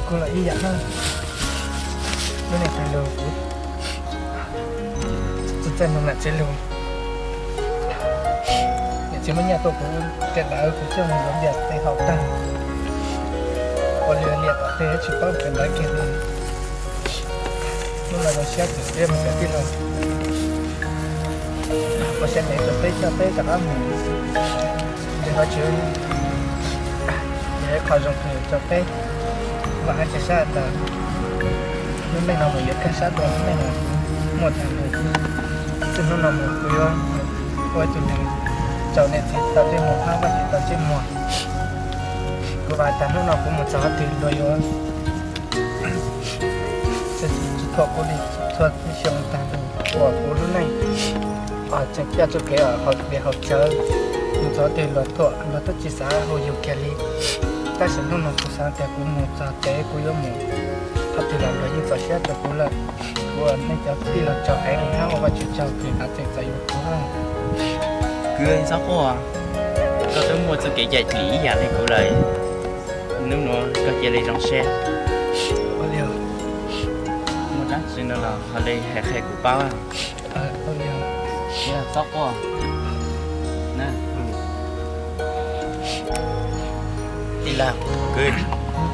Kuv los ib yam na, lub neej tag lug kuv txawj txawj mloog nam txiv lug, niam Tsis muaj nyiaj tuaj kuv tseem lam kuv coj mus yuav liam tes haus tag, ua liam liam tom tej tsis paub tes ntawd kiag li. Hnub no zoo siab txawm cia mus cov tij laug, ua siab ntev rau peb coj peb rov qab mus. Ces ho tsis yog ib qho zoo rau peb, vam hais tias sab tas lub neej no mus yuav kawg sab dua lub neej no muaj tag nrho. Txij hnub no mus kuv yuav ua tus neeg tsaus niam txiv tau ntsej muag, hab Vajtswv tau ntsej muag. Kuv vam tas hnub no kuv mus txog qhov twg luag yuav tsis thuam kuv li txhua xyoo tag nrho uas kuv lub neej tseem coj txoj kev haus dej haus cawv mus txog qhov twg luag thuam luag twb tsis xav hu yus kiag li. Tab sis hnub no kuv xav tias kuv mus txog tsev kuv yuav mus qhov twg los luag yeej txaus siab rau kuv lawm. Kuv ua nej cov tij laug tsaug heev li hab ua Vajtswv tsaug kws hab tseem txais yuav kuv. Kwv Txhob Quaj, koj twb muaj txoj kev cai dlim ib yam li kuv lawm, hnub nuav koj cia li zoo siab. Muaj dab tsi no los ho li hais qhia kuv paub. Txhob Quaj. Tij laug, kwv,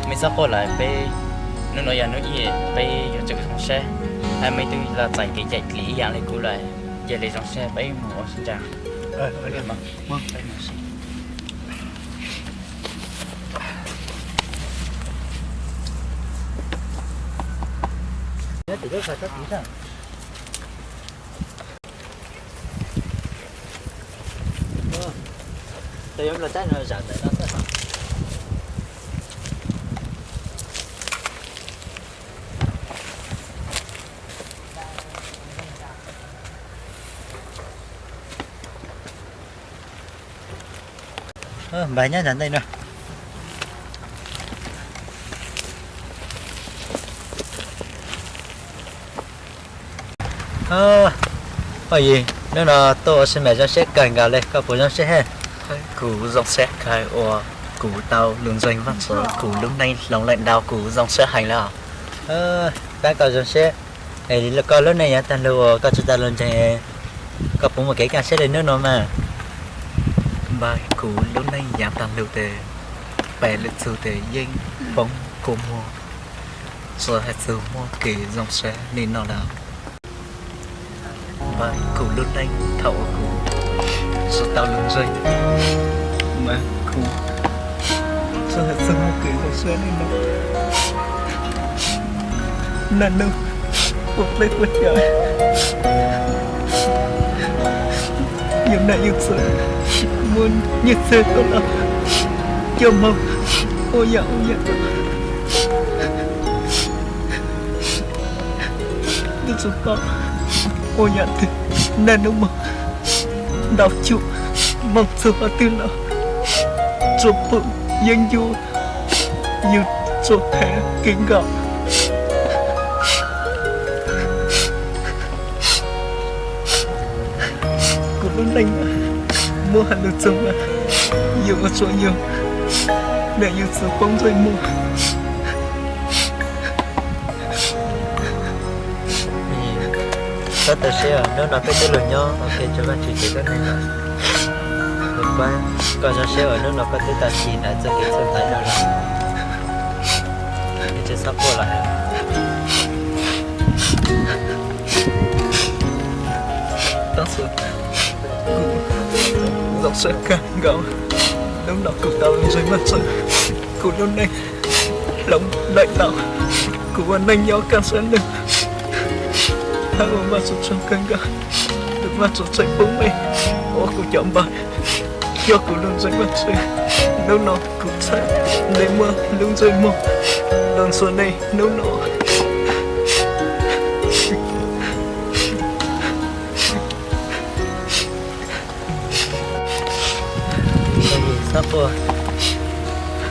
mej txhob quaj lawm, peb hnub nuav yog hnub ib peb yuav tsum zoo siab, hab mej twb los txais kev cai dlim ib yam li kuv lawm, cia li zoo siab peb mus ua si ntsa. Npaj nyob ntawm ntej no. Phooj ywg, hnub no tuaj ua si mas zoo siab kawg nkaus li, koj puas zoo siab? Kuv zoo siab kawg uas kuv tau lug ntseeg Vaajtswv, kuv lub neej hloov le ntau, kuv zoo siab heev lawm. Pab koj zoo siab, koj lub neej yav tag lug uas koj tsi tau lug ntseeg, koj puas muaj kev kaj siab le hnub no mas? Npawg, kuv lub neej yav tag lug tes peb lub txug tes yeej poob kua muag, tsi has txug muaj kev zoo siab li no lawm. Npawg, kuv lub neej thaum uas kuv tsi tau lug ntseeg mas kuv tsi has txug muaj kev zoo siab li no. Naj nub quaj dleb quaj cawv, yug nam yug txiv muaj nyiaj txiag tuaj los coj moog ua yam ua yam, twb tsi paub ua yam twg. Naj nub moog ntau cuj moog txug qhov twg los tsuas pum yeeb ncuab, yug tsuas phem kev nkaum. Kuv lub neej muab has lug txug mas yug ua tsuas yug nam yug txiv poob ntsej muag. Txhob tu siab, hnub no peb twb lug nyob ua ke rua Vaajtswv tsev tuab neeg lawm. Kuv paab koj zoo siab uas hnub no koj twb tau txais txuj kev txhawb ntawv rua lawm. Tsi txhob quaj lawm. Kuv zoo siab kawg nkaus, hnub no kuv tau lug ntseeg Vaajtswv, kuv lub neej hloov lawm tau. Kuv ua neej nyob kaj siab lug, hab ua Vaajtswv tsaug kawg nkaus, Vaajtswv tseem pub mej ua kuv cov npawg, coj kuv lug ntseeg Vaajtswv. Hnub no kuv txhaj le muaj lub ntsej muag lug ntxuag nej hnub no. Txhob quaj,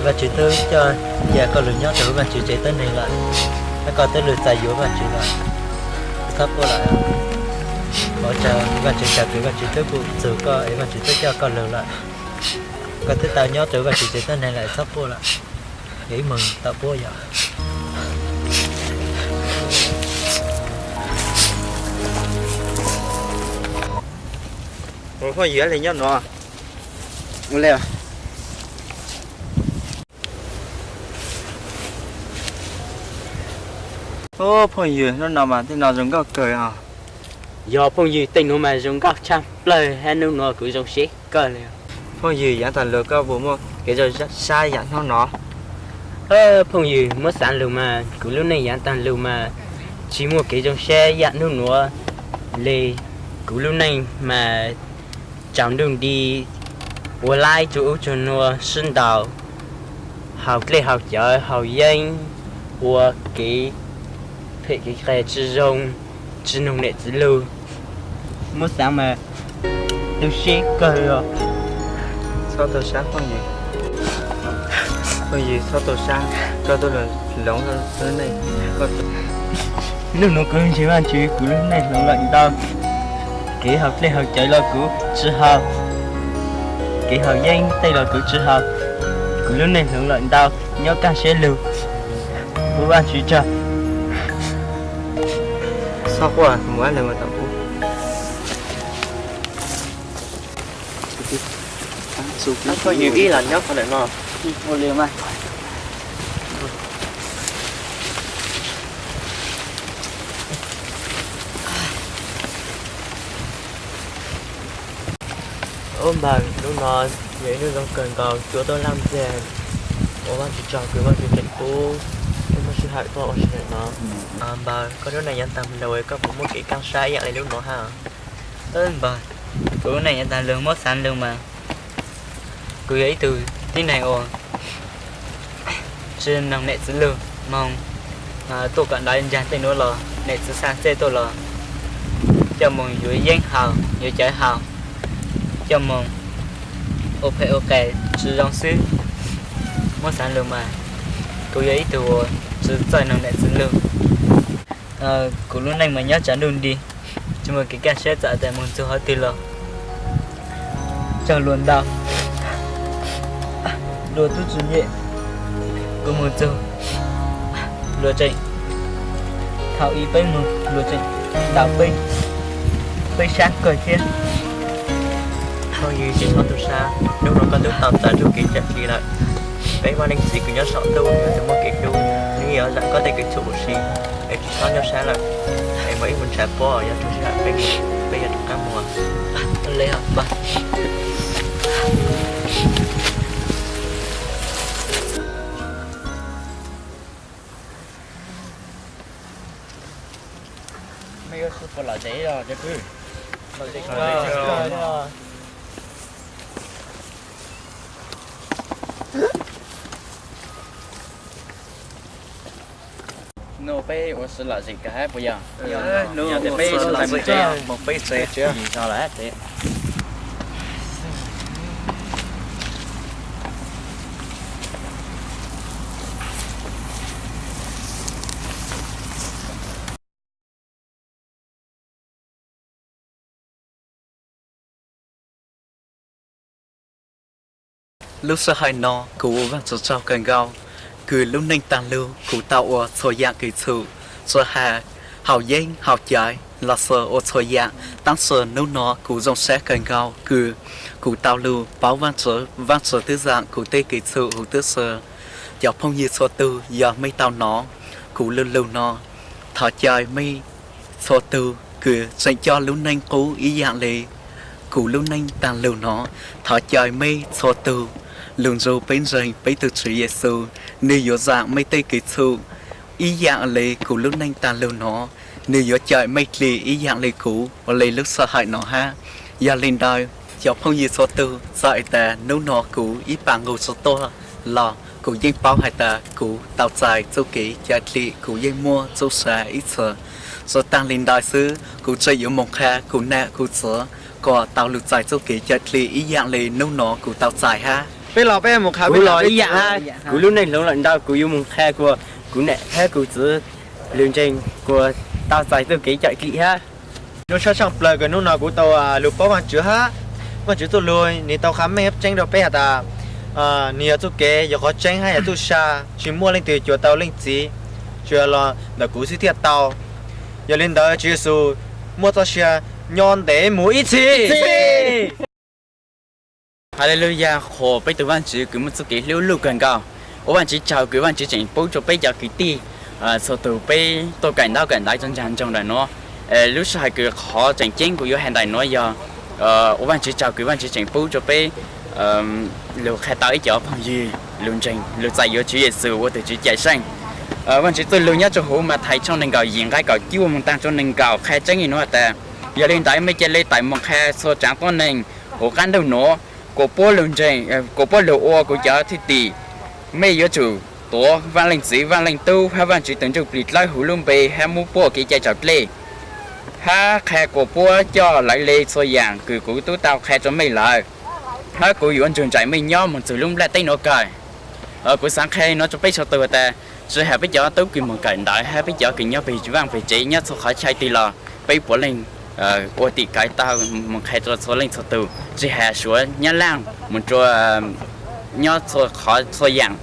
Vaajtswv twb coj cia koj lug nyob rua huv Vaajtswv tsev tuab neeg lawm, hab koj twb lug txais yuav Vaajtswv lawm. Txhob quaj lawm, ua tsaug Vaajtswv, tsaug kws Vaajtswv twb pum txug koj es Vaajtswv twb coj koj lug lawm. Koj twb tau nyob rua huv Vaajtswv tsev tuab neeg lawm, txhob quaj lawm. Ib moog tau puab yog. Ua phooj ywg le nyob no, Ua li. Ub, phooj ywg, hnub no mas tej no zoo nkauj kawg os. Yog phooj ywg, tej nuav mas zoo nkauj tshaj plawg hab, hnub no kuv zoo siab kawg li. Phooj ywg, yav taag lug koj puas muaj kev zoo sab yaam hnub no? Phooj ywg, muab xaav lug mas kuv lub neej yav taag lug mas tsi muaj kev zoo sab yaam hnub nuav li. Kuv lub neej mas tsaus ntuj nti, ua laib tsuj ub tsuj nuav, sib ntaus, haus dlej haus cawv haus yeeb, ua kev phem kev qias tsi zoo, tsi noog niam txiv lug. Muab xaav mas tu siab kawg os. Txhob tu sab phooj ywg. Phooj ywg txhob tu sab, koj tuaj lug hloov lub neej. Hnub nuav kuv ntseeg Vaajtswv, kuv lub neej hloov lawm ntau. Kev haus dlej haus cawv los kuv tsi haus, kev haus yeeb tej los kuv tsi haus. Kuv lub neej hloov lawm ntau, nyob kaj siab lug, ua Vaajtswv tsaug. Txhob quaj, mus ab le mus tom kuv. Phooj ywg, ib los nyob qhov ntawm no. Ub npawg, hnub no yog ib hnub zoo kawg nkaus, cua tuaj laaj ntxiag, ua Vaajtswv tsaug kws Vaajtswv tseem pub peb muaj sij hawm tuaj ua si ntawm no. Npawg, koj lub neej yav taag lug koj puas muaj kev kaaj sab ib yaam li lub no hab? Npawg, kuv lub neej yav taag lug muab xaav lug mas kuv yog ib tug tib neeg uas tsi noog niam txiv lug, moog tuaj kawm ntawv ncaag tej nuav los niam txiv xa txij tuaj los coj moog yuav yeeb haus yuav cawv haus, coj moog ua phem ua qias tsi zoo xwb. Muab xaav lug mas kuv yog ib tug uas tsi txawj noog niam txiv lug. Kuv lub neej mas nyob tsaus ntuj nti, tsi muaj kev kaaj sab txawm tas moog txug qhov twg los raug luag ntaus, luag tub tsi nyiam. Kuv moog txug luag tseem, thaum ub peb moog luag tseem ntaus peb, peb sab kawg thiab. Phooj ywg, tsis txhob tu sab, hnub no koj tub tau txais txuj kev cawm dlim lawm. Peb Vaaj Leej Txiv kws nyob saum ntuj yog tus muaj kev hlub, nws yuav zam koj tej kev txhum huv si. Es tsis txhob nyuaj sab lawm, es mam ib mus nrhav pob, yog tug sij hawm peb, peb yuav rov qab mus. Nub peb ua si lom zem kawg hab puas yog? Yog tias peb ua si lom zem, peb tsev tsis yog lawm. Lub sij hawm no kuv ua Vaajtswv tsaug kawg nkaus, kws lub neej taag lug kuv tau ua txhua yaam kev txhum, tsi has haus yeeb haus cawv los sis ua txhua yaam, tab sis nub no kuv zoo sab kawg nkaus kws kuv tau lug paub Vaajtswv, Vaajtswv twb zam kuv tej kev txhum huv tib si. Cov phooj ywg txhua tug, yog mej tau nov kuv lug lug no, thov caw mej txhua tug kws tseem coj lub neej qub ib yaam le kuv lub neej taag lug no, thov caw mej txhua tug lug nrug peb ntseeg peb tug Tswv Yexus, nwg yuav zam mej tej kev txhum ib yaam le kuv lub neej taag lug no, nwg yuav cawm mej dlim ib yaam le kuv ua le lub sij hawm no hab. Yog le ntawd, cov phooj ywg txhua tug, txawm tas nub no kuv ib pas nqug tsi tuaj los kuv yeej paub has tas kuv tau txais txuj kev cawm dlim, kuv yeej muaj txuj sa ib txhis. Tsi taag le ntawd xwb, kuv tseem yuav moog qha kuv nam kuv txiv kom tau lug txais txuj kev cawm dlim ib yaam le nub no kuv tau txais hab. Peb los peb mus qha, kuv los ib yaam hab, kuv lub neej hloov lawm ntau, kuv yuav moog qha kuas kuv nam hab kuv txiv lug ntseeg kuas tau txais txuj kev cawm dlim hab. Zoo sab tshaj plawg kws nub no kuv tau lug paub Vaajtswv hab, Vaajtswv txuj lug nwg tau qha meej hab tseeb rau peb has tas nwg yog txuj kev, yog qhov tseeb hab yog txuj sa, tsis muaj leej twg cuam tau Leej Txiv, tsuas yog los ntawm kuv xwb thiaj tau. Yog le ntawd Tswv Yexus muaj txoj sia nyob ntev mus ib txhis. Haleluya, qhuas peb tus Vajtswv kws muaj txuj kev hlub luj kawg nkaus. Ua Vajtswv tsaug kws Vajtswv tseem pub rua peb cov kwv tij txhua tug peb tuaj kawm ntaub kawm ntawv rua ntsag ntsoog ntawm nuav. Lub sij hawm kws qhov tseem ceeb kuv yuav has ntawm nuav yog ua Vajtswv tsaug kws Vajtswv tseem pub rua peb lug qha tau ib cov phooj ywg lug ntseeg lug txais yuav Tswv Yexus ua tug Tswv Cawmseej. Vajtswv txuj lug nyob rua huv Mathais tshooj neeg nkaum yim nqai kaum cuaj moog taag rua neeg nkaum qha tseeb le nuav tas, yog le ntawd mej ca le tawm moog qha txhua tsaav tuab neeg huv qaab ntuj nuav, kuas puab lug ntseeg, kuas puab lug ua kuv cov thwj tim. Mej yuav tsum tuav Vaaj Leej Txiv, Vaaj Leej Tub hab Vaajtswv tug Ntsuj Plig dlawb huv lub npe hab muab puab kev cai raus dlej, hab qha kuas puab coj lawv le txhua yaam kws kuv tub tau qha rua mej lawm, hab kuv yuav nrug nraim mej nyob moog txug lub nplajteb nuav kawg. Kuv xaav qha nuav rua peb txhua tug tas, tsi has peb cov tub kws moog kawm ntawv hab peb cov kws nyob peg vaaj peg tsev nyob txhua qhov chaw twg los peb puav leej ua tim khawv tau moog qha rua txhua leej txhua tug, tsi has Suav, Nyab Laaj, moog rua nyob txhua qhov txhua yaam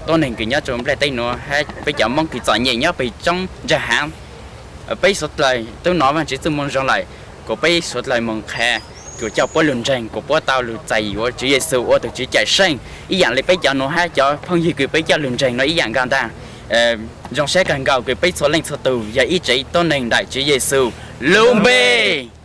tuab neeg kws nyob rua nplajteb nuav hab peb cov Moob kws txom nyem nyob peg roob nraag haav. Peb suav dlawg tub nov Vaajtswv txuj moo zoo lawm, kuas peb suav dlawg moog qha, kuas coj puab lug ntseeg, kuas puab tau lug txais yuav Tswv Yexus ua tug Tswv Cawmseej ib yaam le peb cov nuav hab cov phooj ywg kws peb coj lug ntseeg nuav ib yaam nkaus ntag. Zoo sab kawg nkaus kws peb txhua leej txhua tug yog ib tsev tuab neeg ntawm Tswv Yexus lub npe.